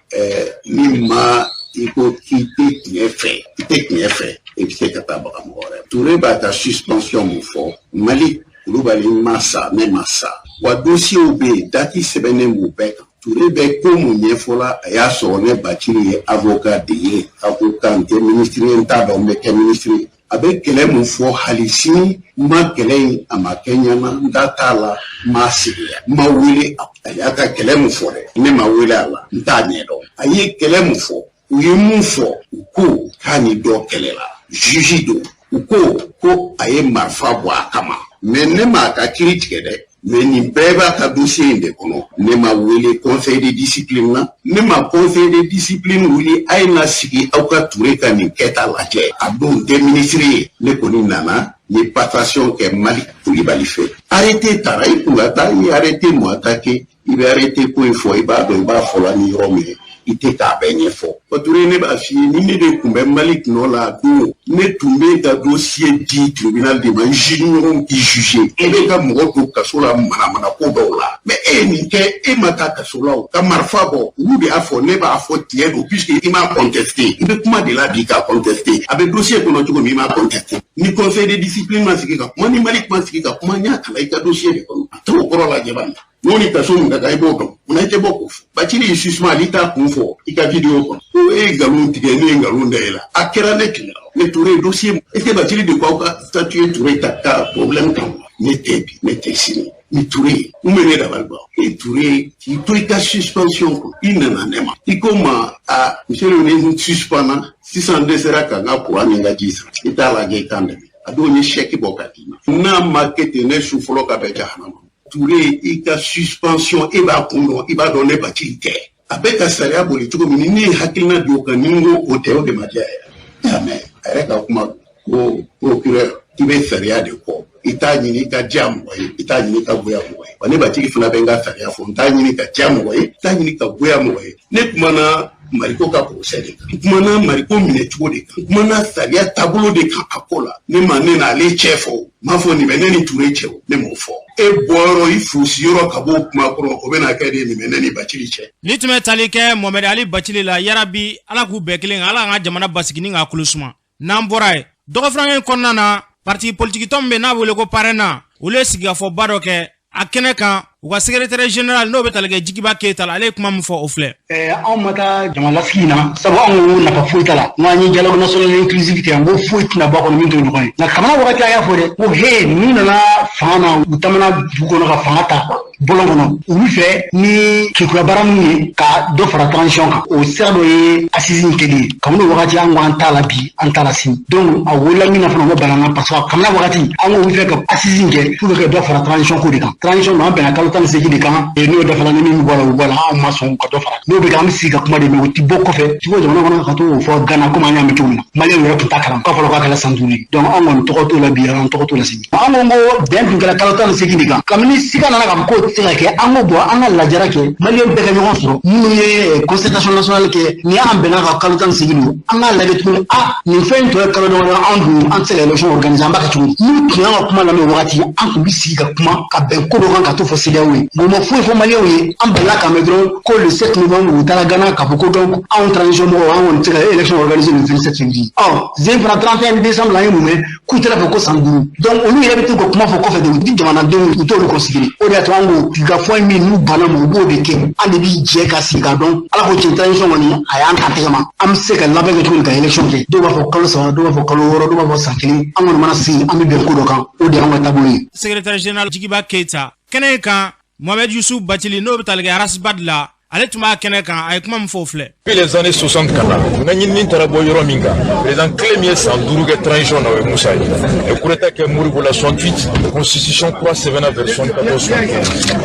ni ma i ko k'i tɛ tiɲɛ fɛ, i tɛ tiɲɛ fɛ, i bɛ se ka taa baga mɔgɔ wɛrɛ. Ture b'a ka suspension mun fɔ, Mali Kulubali ma sa, ne ma sa wa. Dossiers bɛ yen, date sɛbɛnnen b'u bɛɛ kan. Ture bɛ ko mun ɲɛfɔla, a y'a sɔrɔ ne Bacili ye avocat de ye. Avocat, n tɛ ministre ye, n t'a dɔn n bɛ kɛ ministre ye. A bɛ kɛlɛ mun fɔ, hali sini n ma kɛlɛ in, a ma kɛ ɲɛna, n da t'a la, n m'a sigi, n ma wele. A y'a ka kɛlɛ mun fɔ dɛ, ne ma wele a la, n t'a ɲɛdɔn. A ye kɛlɛ mun fɔ, u ye mun fɔ, u ko k'a ni dɔ kɛlɛla, juge don. U ko ko a ye marifa bɔ a kama. Mais ne m'a ka kiiri tigɛ dɛ. Mais nin bɛɛ b'a ka dossier in de kɔnɔ. Ne ma wele conseil de discipline na, ne ma conseil de discipline wuli, a ye na sigi aw ka Ture ka nin kɛta lajɛ. A don tɛ ministre ye. Ne kɔni nana, n ye passation kɛ Mali Kulibali fɛ. Arrêté taara, i kun ka taa, i ye arrêté mun attaqué, i bɛ arrêté ko in fɔ, i b'a dɔn i b'a fɔ la ni yɔrɔ min ye, i tɛ k'a bɛɛ ɲɛfɔ. Ture, ne b'a f'i ye, ni ne de tun bɛ Mali nɔ la a don, ne tun bɛ ka dossier di tribunal de ma, n juge ɲɔgɔnw k'i juger. E bɛ ka mɔgɔ don kaso la manamana ko dɔw la, mais e ye nin kɛ, e ma taa kaso la o ka marifa bɔ. Olu de y'a fɔ, ne b'a fɔ tiɲɛ don, puisque i m'a contesté. I bɛ kuma de la bi k'a contesté. A bɛ dossier kɔnɔ cogo min, i m'a contesté. Ni conseil de discipline ma sigi ka kuma, ni Mali ma sigi ka kuma, n y'a kalan i ka dossier de kɔnɔ. A t'o kɔrɔ lajɛ bani. N'o ni kaso min ka kan, i b'o dɔn. Munna i tɛ bɔ k'o fɔ? Bacili y'i suspend, ale t'a kun fɔ i ka vidéo kɔnɔ ko e ye nkalon tigɛ, ne ye nkalon da e la. A kɛra ne tile la, ne Ture dossier, est ce que Bacili de ko aw ka statuer Ture ta ka problème kan? Ne tɛ bi, ne tɛ sini ni Ture. Mun bɛ ne dabali ban? E Ture, k'i to i ka suspension kɔnɔ, i nana ne ma, i ko ma a monsieur le ministre, suspend na sisan, n dɛsɛra ka n ka courant ni n ka ji sara, i t'a lajɛ i kan dɛmɛ. A don n ye chèque bɔ ka d'i ma. N'a ma kɛ ten, ne su fɔlɔ ka bɛn jahanama. Ture, i ka suspension, e b'a kun dɔn, i b'a dɔn ne Bacili tɛ. A bɛ ka sariya boli cogo min, ni ne ye hakilina di o kan, ni n ko o tɛ, o de ma diya yɛrɛ. Y'a mɛn, a yɛrɛ ka kuma ko procureur, i bɛ sariya de kɔ, i t'a ɲini i ka diya mɔgɔ ye, i t'a ɲini i ka goya mɔgɔ ye. Wa ne Batigi fana bɛ n ka sariya fɔ, n t'a ɲini ka diya mɔgɔ ye, n t'a ɲini ka goya mɔgɔ ye. Ne kumana Mariko ka procès de kan, n kumana Mariko minɛcogo de kan, n kumana sariya taabolo de kan a ko la. Ne ma ne n'ale cɛ fɔ, n m'a fɔ nin bɛ ne ni Ture cɛ o, ne m'o fɔ. E bɔyɔrɔ i fosi yɔrɔ ka b'o kuma kɔrɔ, o bɛna kɛ de nin bɛ ne ni Bacili cɛ. Ni tun bɛ tali kɛ Mohamed Ali Bacili la, yarabi Ala k'u bɛɛ kelen, Ala k'an ka jamana basigi ni k'a kolo suma. N'an bɔra yen, dɔgɔfurankɛ in kɔnɔna na, parti politique tɔn min bɛ n'a wele ko PARENA, olu ye sigikafɔba dɔ kɛ a kɛnɛ kan. U ka secrétaire général, n'o bɛ tali kɛ Jigiba Keyita la, ale ye kuma min fɔ, o filɛ. Anw ma taa jamalasigi in na, sabu anw ko nafa foyi t'a la. N'an ye dialogue national inclusif kɛ, n ko foyi tɛna bɔ a kɔnɔ min t'o ɲɔgɔn ye. Nka kamana wagati, an y'a fɔ dɛ ko he, ninnu nana fanga na, u tamana dugu kɔnɔ ka fanga ta bɔlɔn kɔnɔ, olu fɛ ni kekuya baara min ye ka dɔ fara transition kan, o sira dɔ ye assise in kɛli ye. Kabini o wagati, an ko an t'a la bi, an t'a la sini. Donc a wolola min na fana, o ma bana na, parce que kamana wagati, an ko olu fɛ ka assise in kɛ pour que dɔ fara transition ko de kan. Transition don, an bɛnna kalo 18 de kan, n'o dafala, ni min bɔra, o bɔra. Anw ma sɔn ka dɔ fara n'o bɛ kɛ. An bɛ sigi ka kuma de, mais o ti bɔ kɔfɛ ti bɔ jamana kɔnɔ ka t'o fɔ Gana, komi an y'a mɛn cogo min na. Maliyɛnw yɛrɛ tun t'a kalama k'a fɔra k'a kɛra san 5 ye. Donc anw kɔni tɔgɔ t'o la bi, an tɔgɔ t'o la sini. An ko bɛn tun kɛra kalo 18 de kan. Kabini siga nana k'a fɔ k'o tɛ se ka kɛ, an ko bɔn, an ka lajara kɛ, maliyɛn bɛɛ ka ɲɔgɔn sɔrɔ. Minnu ye concertation nationale kɛ, ni an bɛnna ka kalo 18 don, an k'a lajɛ tuguni. A nin fɛn in tɔ ye kalo damadɔ, an dun an tɛ se ka élection organiser, an b'a kɛ cogo di? N'u tun y'an ka kuma lamɛn wagati, an tun bɛ sigi ka kuma ka bɛn ko dɔ kan ka t'o fɔ CEDEAO ye. Bon, ma foyi fɔ maliyɛnw ye. An balila k'a mɛn dɔrɔn ko le 7 novembre, u taara Gana k'a fɔ ko donc anw transition mɔgɔw, an kɔni tɛ se ka élection organiser le 27 février. Ɔ zen fana, 31 décembre, an ye mun mɛn? K'u taara fɔ ko san 5. Donc olu yɛrɛ bɛ to ka kuma fɔ kɔfɛ de, u ti jamanadenw, u t'olu considérer. O de y'a to an ko sigikafɔ ye min, n'u banna ma, u b'o de kɛ. An de bi jɛ ka sigi k'a dɔn. Ala ko tiɲɛ, transition kɔni a y'an ta tɛgɛ ma, an bɛ se ka labɛn kɛ cogo min ka élection kɛ. Dɔw b'a fɔ kalo 3, dɔw b'a fɔ kalo 6, dɔw b'a fɔ san 1. An kɔni mana sigi, an bɛ bɛn ko dɔ kan, o de y'an ka taabolo ye. Secrétaire général Jigiba Keyita kɛnɛ in kan, Mohamed Yusuf Bacili, n'o bɛ tali kɛ Ras Bath la, ale tun b'a kɛnɛ kan, a ye kuma min fɔ, o filɛ. Depuis les années 60 ka na, n ka ɲinini taara bɔ yɔrɔ min kan, président kelen min ye san 5 kɛ transition na, o ye Musa ye. A ye coup d'état kɛ Modibo la 68, constitution kura sɛbɛnna vers 74 75.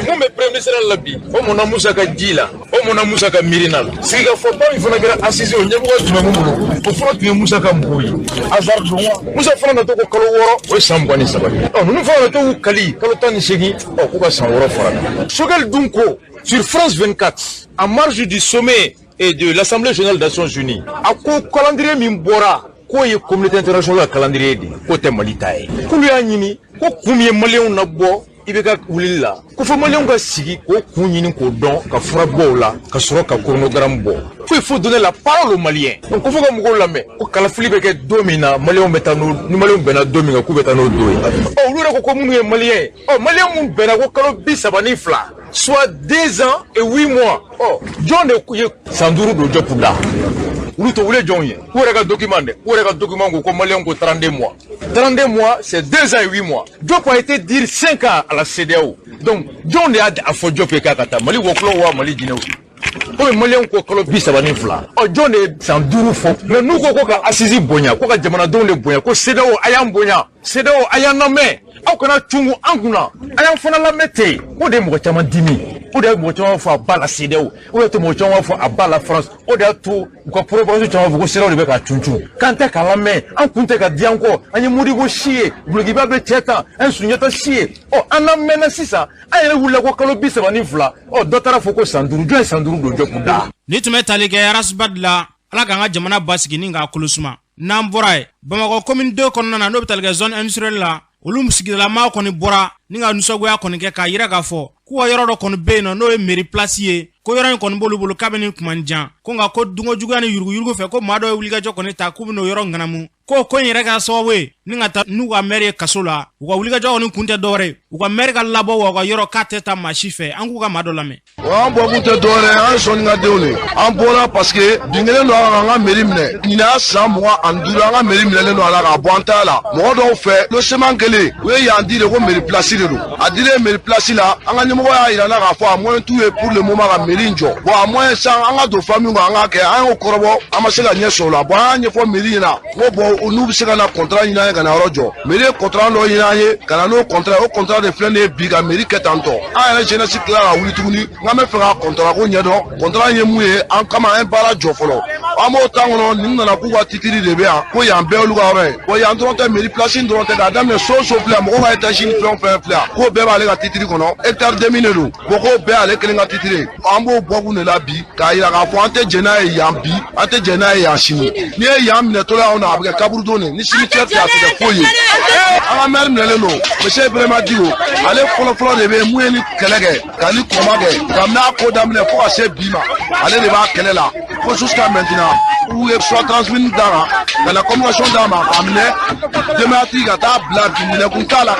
Mun bɛ premier ministre la bi, o mɔnna Musa ka ji la, o mɔnna Musa ka miirina la. Sigikafɔba min fana kɛra assise, o ɲɛmɔgɔ tun bɛ mun bolo? O fana tun ye Musa ka mɔgɔw ye. Hasard don wa? Musa fana natɔ ko kalo 6, o ye san 23 ye. Ɔ ninnu fana natɔ k'u kali kalo 18, ɔ k'u ka san 6 fara kan. Choguel dun ko sur France 24, en marge du sommet et de l'Assemblée générale des Nations Unies, a ko calendrier min bɔra, k'o ye communauté internationale ka calendrier de ye, k'o tɛ Mali ta ye. K'olu y'a ɲini ko kun min ye maliyɛnw nabɔ i bɛ ka wulili la, ko fɔ maliyɛnw ka sigi k'o kun ɲini k'o dɔn, ka fura bɔ o la, ka sɔrɔ ka chronogramme bɔ. Ko il faut donner la parole aux Maliens. Donc ko fo ka mɔgɔw lamɛn, ko kalafili bɛ kɛ don min na, maliyɛnw bɛ taa n'o, ni maliyɛnw bɛnna don min kan, k'u bɛ taa n'o don ye. Ɔ olu yɛrɛ ko ko minnu ye maliyɛn ye, ɔ maliyɛn mun bɛnna ko kalo 32, soit 2 ans et 8 mois, ɔ jɔn de ye san 5 don Diop da? Olu tɛ wele jɔnw ye? U yɛrɛ ka document dɛ, u yɛrɛ ka document ko ko maliyɛnw ko 32 mois. 32 mois, c'est 2 ans et 8 mois. Diop a été dire 5 ans à la CEDEAO. Donc jɔn de y'a a fɔ Diop ye k'a ka taa Mali wɔkulɔ wa Mali jinɛw? Komi maliyɛnw ko kalo 32, ɔ jɔn de ye san 5 fɔ? Mais n'u ko ko ka assise bonya, ko ka jamanadenw de bonya, ko CEDEAO a y'an bonya, CEDEAO a y'an lamɛn, aw kana cungu an kunna, a y'an fana lamɛn ten. O de ye mɔgɔ caman dimi, o de ye mɔgɔ caman fɔ a ba la CEDEAO, o de y'a to mɔgɔ caman fɔ a ba la France, o de y'a to u ka propagande caman fɔ ko CEDEAO de bɛ ka cuncun k'an tɛ k'a lamɛn, an kun tɛ ka di an kɔ, an ye Modibo si ye, Gulokiba bɛ cɛ tan, an ye Sunjata si ye. Ɔ an lamɛnna sisan, an yɛrɛ wulila ko kalo 32, ɔ dɔ taara fɔ ko san 5. Jɔn ye san 5 don Diop da? Ni tun bɛ tali kɛ Ras Bath la, Ala k'an ka jamana basigi ni k'a kolo suma. N'an bɔra yen, Bamakɔ commune 2 kɔnɔna na, n'o bɛ tali kɛ zone industrielle la, olu sigidalamaw kɔni bɔra ni ka nisɔngoya kɔni kɛ k'a yira k'a fɔ k'u ka yɔrɔ dɔ kɔni bɛ yen nɔ, n'o ye mairie place ye, ko yɔrɔ in kɔni b'olu bolo kabini kuma jan, ko nka ko dunko juguya ni yuruguyurugu fɛ, ko maa dɔ ye wulikajɔ kɔni ta k'u bɛn'o yɔrɔ ŋanamu, ko ko in yɛrɛ kɛra sababu ye ni ka taa n'u ka maire ye kaso la. U ka wulikajɔ kɔni kun tɛ dɔwɛrɛ ye, u ka maire ka labɔ wa u ka yɔrɔ k'a tɛ taa maa si fɛ. An k'u ka maa dɔ lamɛn. An bɔkun tɛ dɔwɛrɛ ye, an ye sɔnni denw de. An bɔra parce que bin kelen don an ka mairie minɛ. Ɲinɛ y'a san 25, an ka mairie minɛlen don a la k'a bɔ an ta la mɔgɔ dɔw fɛ. Logement kelen, u ye yan di de ko mairie place de don. A dilen mairie place la, an ka ɲɛmɔgɔ y'a yira n na k'a fɔ a moyen t'u ye pour le moment ka mairie in jɔ. Bon, a moyen san an ka don famille kan, an k'a kɛ. An y'o kɔrɔbɔ, an ma se ka ɲɛ sɔrɔ o la. Bon, an y'a ɲɛfɔ mairie ɲɛna ko bon, n'u bɛ se ka na contrat ɲini an ye ka na yɔrɔ jɔ. Mairie ye contrat dɔ ɲini an ye ka na n'o contrat. O contrat de filɛ nin ye bi ka mairie kɛ tan tɔ. An yɛrɛ jeunesse tila ka wuli tuguni, n k'an bɛ fɛ ka contrat ko ɲɛdɔn. Contrat ye mun ye an kama? An ye baara jɔ fɔlɔ. An b'o temps kɔnɔ, nin nana k'u ka titiri de bɛ yan, ko yan bɛɛ olu ka yɔrɔ ye. Bon, yan dɔrɔn tɛ, mairie place in dɔrɔn tɛ, k'a daminɛ so so filɛ, mɔgɔw ka étage ni fɛn o fɛn filɛ yan, k'o bɛɛ b'ale ka titiri kɔnɔ, hectare demi de don. Bon, k'o bɛɛ ale kelen ka titiri ye. An b'o bɔkun de la bi k'a yira k'a fɔ an tɛ jɛn n'a ye yan bi, an tɛ jɛn n'a ye yan sini. N'i ye yan minɛ tɔla anw na, a bɛ kɛ kaburudon de ni cimetière tɛ, a tɛ kɛ foyi ye. An ka maire minɛlen don, monsieur Ibrahima Dicko, ale fɔlɔfɔlɔ de bɛ yen mun ye ni kɛlɛ kɛ ka ni kɔma kɛ kabini a ko daminɛ fo ka se bi ma, ale de b'a kɛlɛ la fo jusqu'à maintenant. U ye soit transmis d'a kan ka na communication d'a ma k'a minɛ denbayatigi ka taa bila bi, minɛkun t'a la,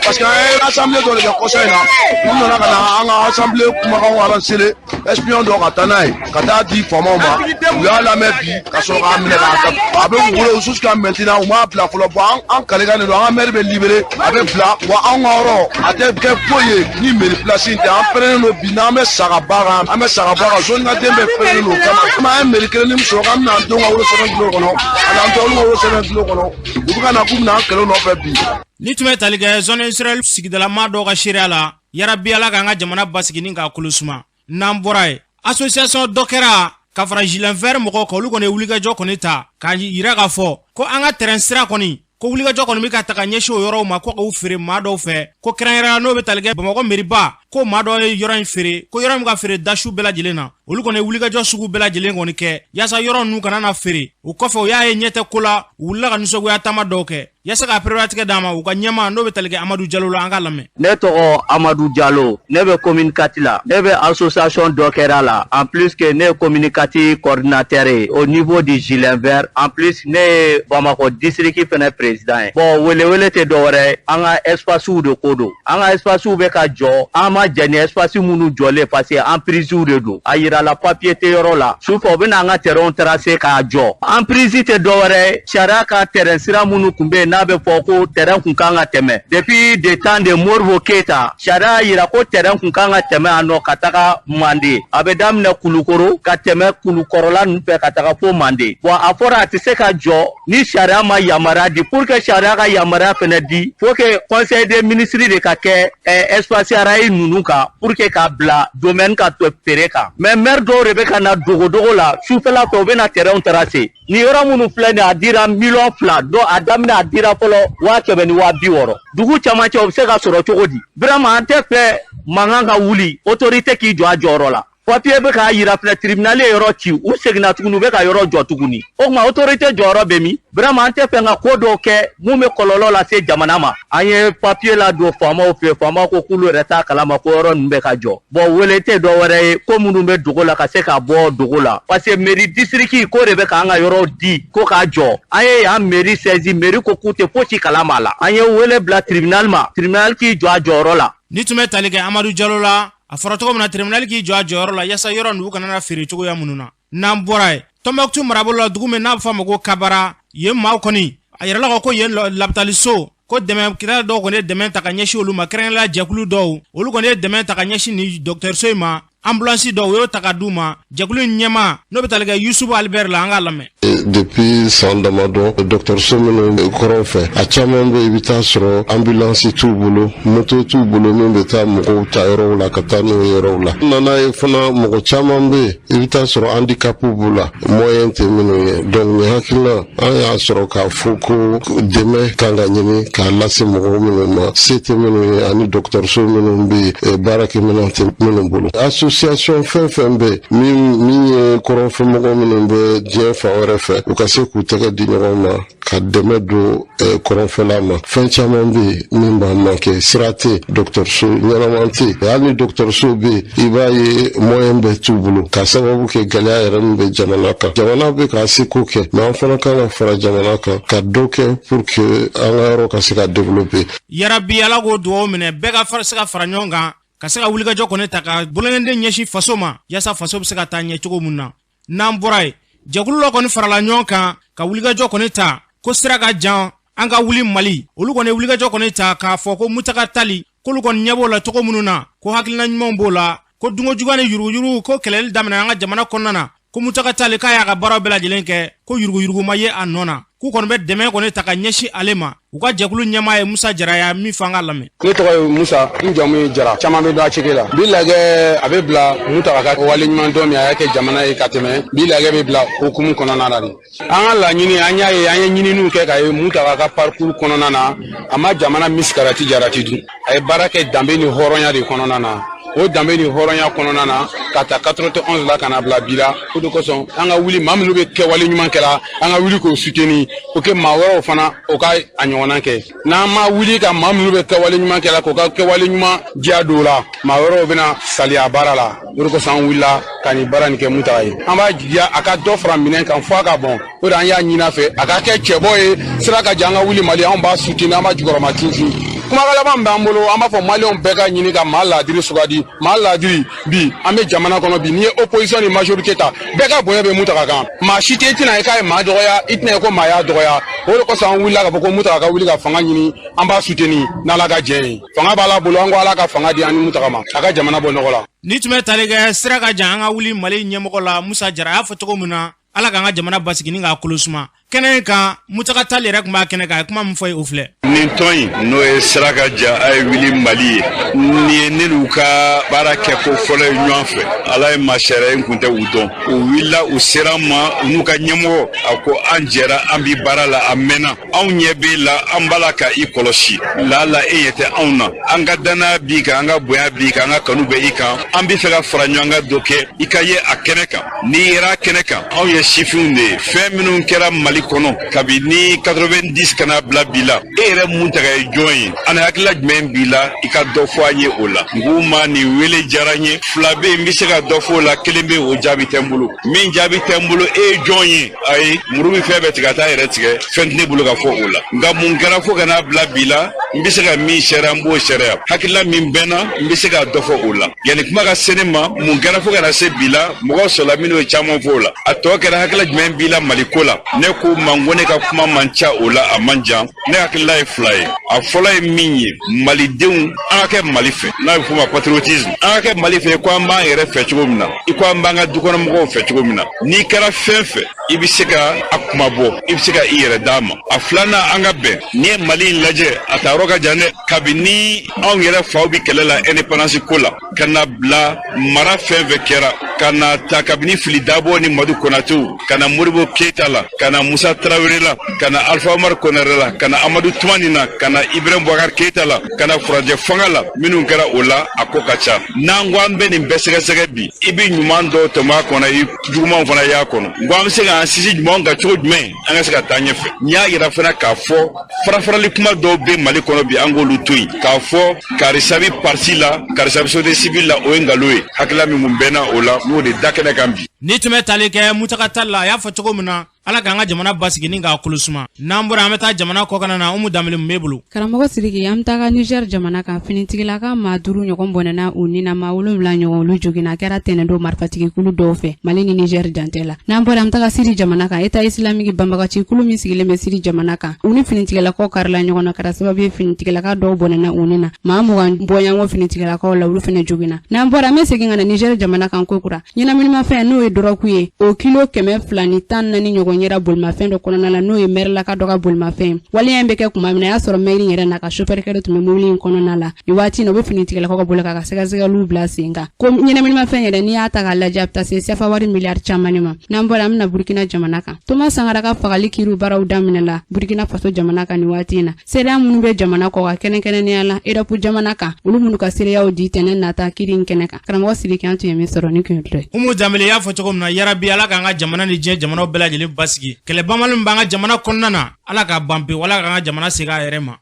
parce que an ye assemblée dɔ de kɛ kɔsa in na. U nana ka na an ka assemblée kumakanw enregistrer, espion dɔ ka taa n'a ye ka taa di faamaw ma. U y'a lamɛn bi ka sɔrɔ k'a minɛ k'a da a bɛ u bolo jusqu'à maintenant, u m'a bila fɔlɔ. Bon, an kalekan de don, an ka maire bɛ libéré, a bɛ bila wa. Anw ka yɔrɔ a tɛ kɛ foyi ye ni mairie place in tɛ. An pɛrɛnnen don bi, n'an bɛ sa ka ba kan, an bɛ sa ka ba kan. Zone ka den bɛɛ pɛrɛnnen don kama. Komi an ye mairie kelen min sɔrɔ k'an bɛna an denw ka wolosɛbɛn kilo kɔnɔ ani an dɔgɔninw ka wolosɛbɛn kilo kɔnɔ, u bɛ ka na k'u bɛna an kɛlɛ nɔfɛ bi. Ni tun bɛ tali kɛ zone industrielle sigidalama dɔw ka seereya la. Yarabi, Ala k'an ka jamana basigi ni k'a kolo suma. N'an bɔra yen, association dɔ kɛra ka fara gilet vert mɔgɔw kan, olu kɔni ye wulikajɔ kɔni ta k'a yira k'a fɔ ko an ka terrain sira kɔni, ko wulikajɔ kɔni bɛ ka ta ka ɲɛsin o yɔrɔw ma, ko k'u feere maa dɔw fɛ, ko kɛrɛnkɛrɛnnenya n'o bɛ tali kɛ Bamakɔ meriba, ko maa dɔ ye yɔrɔ in feere, ko yɔrɔ min ka feere dasu bɛɛ lajɛlen na. Olu kɔni ye wulikajɔ sugu bɛɛ lajɛlen kɔni kɛ yaasa yɔrɔ ninnu kana na feere. O kɔfɛ, u y'a ye ɲɛ tɛ ko la, u wulila ka nisɔngoya taama dɔw kɛ yaasa ka pereperelatigɛ d'a ma. U ka ɲɛmaa n'o bɛ tali kɛ Amadu Jalo la, an k'a lamɛn. Ne tɔgɔ Amadu Jalo, ne bɛ commune 4 la, ne bɛ association dɔ kɛra la. En plus que ne ye commune 4 coordinateur ye au niveau du gilet vert, en plus ne ye Bamakɔ district fɛnɛ président ye. Bon, welewele tɛ dɔwɛrɛ, an ka espace de ko don. An ka espace bɛ ka jɔ, an ma jɛn ni espace minnu jɔlen, parce que emprise de don. A yirala papier tɛ yɔrɔ la. Sufɛ, u bɛna an ka terrain tracer k'a jɔ. Emprise tɛ dɔwɛrɛ, sariya ka terrain sira minnu tun bɛ yen, n'a bɛ fɔ ko terrain kun kan ka tɛmɛ depuis de temps de Modibo Keyita, sariya yira ko terrain kun kan ka tɛmɛ a nɔ ka taga Mande. A bɛ daminɛ Kulukoro ka tɛmɛ Kulukɔrɔla ninnu fɛ ka taga fo Mande. Bon, a fɔra a tɛ se ka jɔ ni sariya ma yamaruya di. Pour que sariya ka yamaruya fɛnɛ di, faut que conseil des ministres de ka kɛ espace rail ninnu kan pour que k'a bila domaine ka to feere kan. Mais maire dɔw de bɛ ka na dogodogo la, sufɛla fɛ, u bɛ na terrain tracer. Ni yɔrɔ minnu filɛ nin ye, a dira 2 miliyɔn dɔ, a daminɛ a dira fɔlɔ 160 000. Dugu camancɛ, o bɛ se ka sɔrɔ cogo di? Vraiment, an tɛ fɛ mankan ka wuli, autorité k'i jɔ a jɔyɔrɔ la. Papier bɛ k'a yira filɛ, tribunal ye yɔrɔ ci, u seginna tuguni, u bɛ ka yɔrɔ jɔ tuguni. O tuma, autorité jɔyɔrɔ bɛ min? Vraiment, an tɛ fɛ ka ko dɔw kɛ mun bɛ kɔlɔlɔ lase jamana ma. An ye papier ladon faamaw fɛ, faamaw ko k'olu yɛrɛ t'a kalama ko yɔrɔ ninnu bɛ ka jɔ. Bon, wele tɛ dɔ wɛrɛ ye, ko minnu bɛ dogo la ka se ka bɔ dogo la, parce que mairie district ko de bɛ k'an ka yɔrɔ di ko k'a jɔ. An ye yan mairie saisi, mairie ko k'u tɛ fosi kalama a la. An ye wele bila tribunal ma, tribunal k'i jɔ a jɔyɔrɔ la. Ni tun bɛ tali kɛ Amadu Jalo la, a fɔra cogo min na, tribunal k'i jɔ a jɔyɔrɔ la yaasa yɔrɔ ninnu kana na feere cogoya minnu na. N'an bɔra yen, Tɔnbɔkutu marabolo la, dugu min n'a bɛ fɔ a ma ko Kabara, yen maaw kɔni a yɛrɛla ko yen labitaliso ko dɛmɛ kira dɔw kɔni ye dɛmɛ ta ka ɲɛsin olu ma, kɛrɛnkɛrɛnnenya jɛkulu dɔw, olu kɔni ye dɛmɛ ta ka ɲɛsin nin dɔgɔtɔrɔso in ma. Ambulance dɔw, u y'o ta ka d'u ma. Jɛkulu in ɲɛmaa n'o bɛ tali kɛ Yusufu Albert la, an k'a lamɛn. Depuis san damadɔ, dɔgɔtɔrɔso minnu kɔrɔn fɛ, a caman bɛ, i bɛ taa sɔrɔ ambulance t'u bolo, moto t'u bolo min bɛ taa mɔgɔw ta yɔrɔw la ka taa n'u ye yɔrɔw la. Nana ye fana, mɔgɔ caman bɛ yen, i bɛ taa sɔrɔ handicap b'u la, moyen tɛ minnu ye. Donc nin hakilina, an y'a sɔrɔ k'a fɔ ko dɛmɛ kan ka ɲini k'a lase mɔgɔw minnu ma, se tɛ minnu ye, ani dɔgɔtɔrɔso minnu bɛ yen, baarakɛminɛn tɛ minnu bolo. Association fɛn fɛn bɛ min min ye kɔrɔnfɛmɔgɔ minnu bɛ diɲɛ fan wɛrɛ fɛ, u ka se k'u tɛgɛ di ɲɔgɔn ma ka dɛmɛ don kɔrɔnfɛla ma. Fɛn caman bɛ yen min b'an manqué: sira tɛ, dɔgɔtɔrɔso ɲɛnama tɛ yen. Hali ni dɔgɔtɔrɔso bɛ yen, i b'a ye moyen bɛɛ t'u bolo, k'a sababu kɛ gɛlɛya yɛrɛ min bɛ jamana kan. Jamana bɛ k'a seko kɛ, mais an fana kan ka fara jamana kan ka dɔ kɛ pour que an ka yɔrɔ ka se ka développer. Yarabi, Ala k'o dugawu minɛ. Bɛɛ ka se ka fara ɲɔgɔn kan ka se ka wulikajɔ kɔni ta ka bolonkɔnden ɲɛsin faso ma, yaasa faso bɛ se ka taa ɲɛ cogo mun na. N'an bɔra yen, jɛkulu dɔ kɔni farala ɲɔgɔn kan ka wulikajɔ kɔni ta ko sira ka jan, an ka wuli Mali. Olu kɔni wulikajɔ kɔni ta k'a fɔ ko Mutaga Tali k'olu kɔni ɲɛ b'o la cogo minnu na, ko hakilina ɲumanw b'o la, ko dunkojuguya ni yuruguyurugu ko kɛlɛli daminɛ an ka jamana kɔnɔna na, ko Mutaga Tali k'a y'a ka baaraw bɛɛ lajɛlen kɛ, ko yuruguyurugu ma ye a nɔ na. K'u kɔni bɛ dɛmɛ kɔni ta ka ɲɛsin ale ma. U ka jɛkulu ɲɛmaa ye Musa Jara y'a min fɔ, an ka lamɛn. Ne tɔgɔ ye Musa, n jamu ye Jara. Caman bɛ dɔn a ceke la. Bi lajɛ a bɛ bila Mutaga ka waleɲuman dɔn min a y'a kɛ jamana ye ka tɛmɛ. Bi lajɛ bɛ bila hukumu kɔnɔna na de. An ka laɲini, an y'a ye, an ye ɲininiw kɛ ka ye Mutaga ka parcours kɔnɔna na, a ma jamana misikarati jarati dun. A ye baara kɛ danbe ni hɔrɔnya de kɔnɔna na. O danbe ni hɔrɔnya kɔnɔna na, ka ta 91 la ka na bila bi la. O de kosɔn an ka wuli, maa minnu bɛ kɛwale ɲuman kɛla, an ka wuli k'o soutenir, o kɛ maa wɛrɛw fana o ka a ɲɔgɔnna kɛ. N'an ma wuli ka maa minnu bɛ kɛwale ɲuman kɛla k'o ka kɛwale ɲuman diya don la, maa wɛrɛw bɛna saliya baara la. O de kosɔn an wulila ka nin baara nin kɛ Mutaga ye. An b'a jigiya a ka dɔ fara minɛn kan fo a ka bɔn. O de an y'a ɲini a fɛ, a ka kɛ cɛbɔ ye. Sira ka jan, an ka wuli Mali, anw b'a soutenir, an b'a jukɔrɔma tintin. Kumakan laban min b'an bolo, an b'a fɔ maliyɛnw bɛɛ ka ɲini ka maa laadiri sugandi. Maa laadiri bi, an bɛ jamana kɔnɔ bi, n'i ye opposition ni majorité ta, bɛɛ ka bonya bɛ Mutaga kan. Maa si tɛ, i tɛna ye k'a ye maa dɔgɔya, i tɛna ye ko maa y'a dɔgɔya. O de kosɔn an wulila k'a fɔ ko Mutaga ka wuli ka fanga ɲini. An b'a soutenir n'Ala ka jɛn ye. Fanga b'Ala bolo, an ko Ala ka fanga di an ni Mutaga ma, a ka jamana bɔ nɔgɔ la. Ni tun bɛ tali kɛ sira ka jan, an ka wuli Mali ɲɛmɔgɔ la, Musa Jara a y'a fɔ cogo min na, Ala k'an ka jamana basigi ni k'a kolo suma. Kɛnɛ in kan, Mutaga Tali yɛrɛ tun b'a kɛnɛ kan, a ye kuma min fɔ ye, o filɛ. Nin tɔn in, n'o ye sira ka jan a ye wuli Mali ye, nin ye ne n'u ka baara kɛ ko fɔlɔ ye ɲɔgɔn fɛ. Ala ye maa sariya in kun tɛ u dɔn. U wulila, u sera an ma, u n'u ka ɲɛmɔgɔ, a ko an jɛra, an bi baara la a mɛnna. Anw ɲɛ b'e la, an b'a la ka i kɔlɔsi lala, e ɲɛ tɛ anw na. An ka danaya b'i kan, an ka bonya b'i kan, an ka kanu bɛ i kan. An bɛ fɛ ka fara ɲɔgɔn kan dɔ kɛ, i ka ye a kɛnɛ kan. N'i yera a kɛnɛ kan, anw ye sifinw de ye. Fɛn minnu kɛra Mali kɔnɔ kabini 90 ka na bila bi la, e yɛrɛ Mutaga ye jɔn ye ani hakilila jumɛn b'i la, i ka dɔ fɔ an ye o la. N k'u ma nin wele diyara n ye. Fila bɛ yen, n bɛ se ka dɔ fɔ o la, kelen bɛ yen, o jaabi tɛ n bolo. Min jaabi tɛ n bolo, e ye jɔn ye? Ayi, muru bɛ fɛn bɛɛ tigɛ, a t'a yɛrɛ tigɛ. Fɛn tɛ ne bolo ka fɔ o la. Nka mun kɛra fo ka n'a bila bi la, n bɛ se ka min sariya, n b'o sariya. Hakilila min bɛ n na, n bɛ se ka dɔ fɔ o la. Yanni kuma ka se ne ma, mun kɛra fo ka na se bi la, mɔgɔw sɔrɔla minnu ye caman fɔ o la. A tɔ kɛra hakilila jumɛn b'i la Mali ko la. Ne ko ma n ko ne ka kuma man ca o la, a man jan. Ne hakilila ye fila ye. A fɔlɔ ye min ye, malidenw, an ka kɛ Mali fɛ, n'a bɛ f'o ma patriotisme. An ka kɛ Mali fɛ ko an b'an yɛrɛ fɛ cogo min na, i ko an b'an ka dukɔnɔmɔgɔw fɛ cogo min na. N'i kɛra fɛn fɛ, i bɛ se ka a kuma bɔ, i bɛ se ka i yɛrɛ d'a ma. A filanan, an ka bɛn. N'i ye Mali in lajɛ, a ta yɔrɔ ka jan dɛ. Kabini anw yɛrɛ faw bɛ kɛlɛ la indépendance ko la, ka na bila mara fɛn fɛn kɛra, ka na ta kabini Fili Dabɔ ni Madu Konatew, ka na Modibo Keyita la, ka na Musa Tarawele la, ka na Alpha Omar Konare la, ka na Amadu Tumani na, ka na Ibrahim Boubacar Keyita la, ka na furancɛ fanga la, minnu kɛra o la, a ko ka ca. N'an ko an bɛ nin bɛɛ sɛgɛsɛgɛ bi, i bɛ ɲuman dɔw tɔmɔ a kɔnɔ, i jugumanw fana y'a kɔnɔ. N ko an bɛ se k'an sinsin ɲumanw kan cogo jumɛn, an ka se ka taa ɲɛfɛ. N y'a yira fana k'a fɔ farafarali kuma dɔw bɛ Mali kɔnɔ bi, an k'olu to yen. K'a fɔ karisa bɛ parti la, karisa bɛ société civile la, o ye nkalon ye. Hakilila min kun bɛnna o la, n y'o de da kɛnɛ kan bi. Ni tun bɛ tali kɛ Mutaga Tali la, a y'a fɔ cogo min na, Ala k'an ka jamana basigi ni k'a kolo suma. N'an bɔra, an bɛ taa jamana kɔkan na. Umu Danbele, mun b'e bolo? Karamɔgɔ Sidiki, an bɛ taga Niger jamana kan. Finitigilaka maa 5 ɲɔgɔn bɔnɛna u ni na, maa 7 ɲɔgɔn olu joginna. A kɛra tɛnɛn don marifatigikulu dɔw fɛ Mali ni Niger dancɛ la. N'an bɔra, an bɛ taga Siri jamana kan. État islamique banbagaci kulu min sigilen bɛ Siri jamana kan, u ni finitigilakaw karila ɲɔgɔn na, kɛra sababu ye finitigilaka dɔw bɔnɛna u ni na, maa 20 bɔɲɔgɔn finitigilakaw la, olu fana joginna. N'an bɔra, an bɛ segin ka na Niger jamana kan kokura. Ɲɛnaminimafɛn, n'o ye dɔrɔgu ye, o kilo 214 ɲɔgɔn yera bolimafɛn dɔ kɔnɔna la, n'o ye mɛrilaka dɔ ka bolimafɛn. Waleya in bɛ kɛ tuma min na, a y'a sɔrɔ mɛri yɛrɛ n'a ka sofɛrikɛ dɔ tun bɛ mobili in kɔnɔna la. Nin waati in na, u bɛ finitigilakaw ka bolo kan ka sɛgɛsɛgɛliw bila sen kan. Ko ɲɛnaminimafɛn yɛrɛ, n'i y'a ta k'a lajɛ, a bɛ taa se sefa wari miliyari caman ma. N'an bɔra, an bɛna Burukina jamana kan. Toma Sankara ka fagali kiriw baaraw daminɛla Burukina Faso jamana kan nin waati in na. Seereya minnu bɛ jamana kɔ kan, kɛrɛnkɛrɛnnenya la Erɔpu jamana kan, olu minnu ka seereyaw di tɛnɛn nata kiri in kɛnɛ kan. Karamɔgɔ Sidiki, an tun ye min sɔrɔ ni kun ye. Umu Danbele y'a fɔ cogo min na, yarabi Ala k'an ka jamana ni diɲɛ jamanaw bɛɛ lajɛlen basigi. Kɛlɛ banbali min b'an ka jamana kɔnɔna na, Ala k'a ban pewu. Ala k'an ka jamana segin a yɛrɛ ma.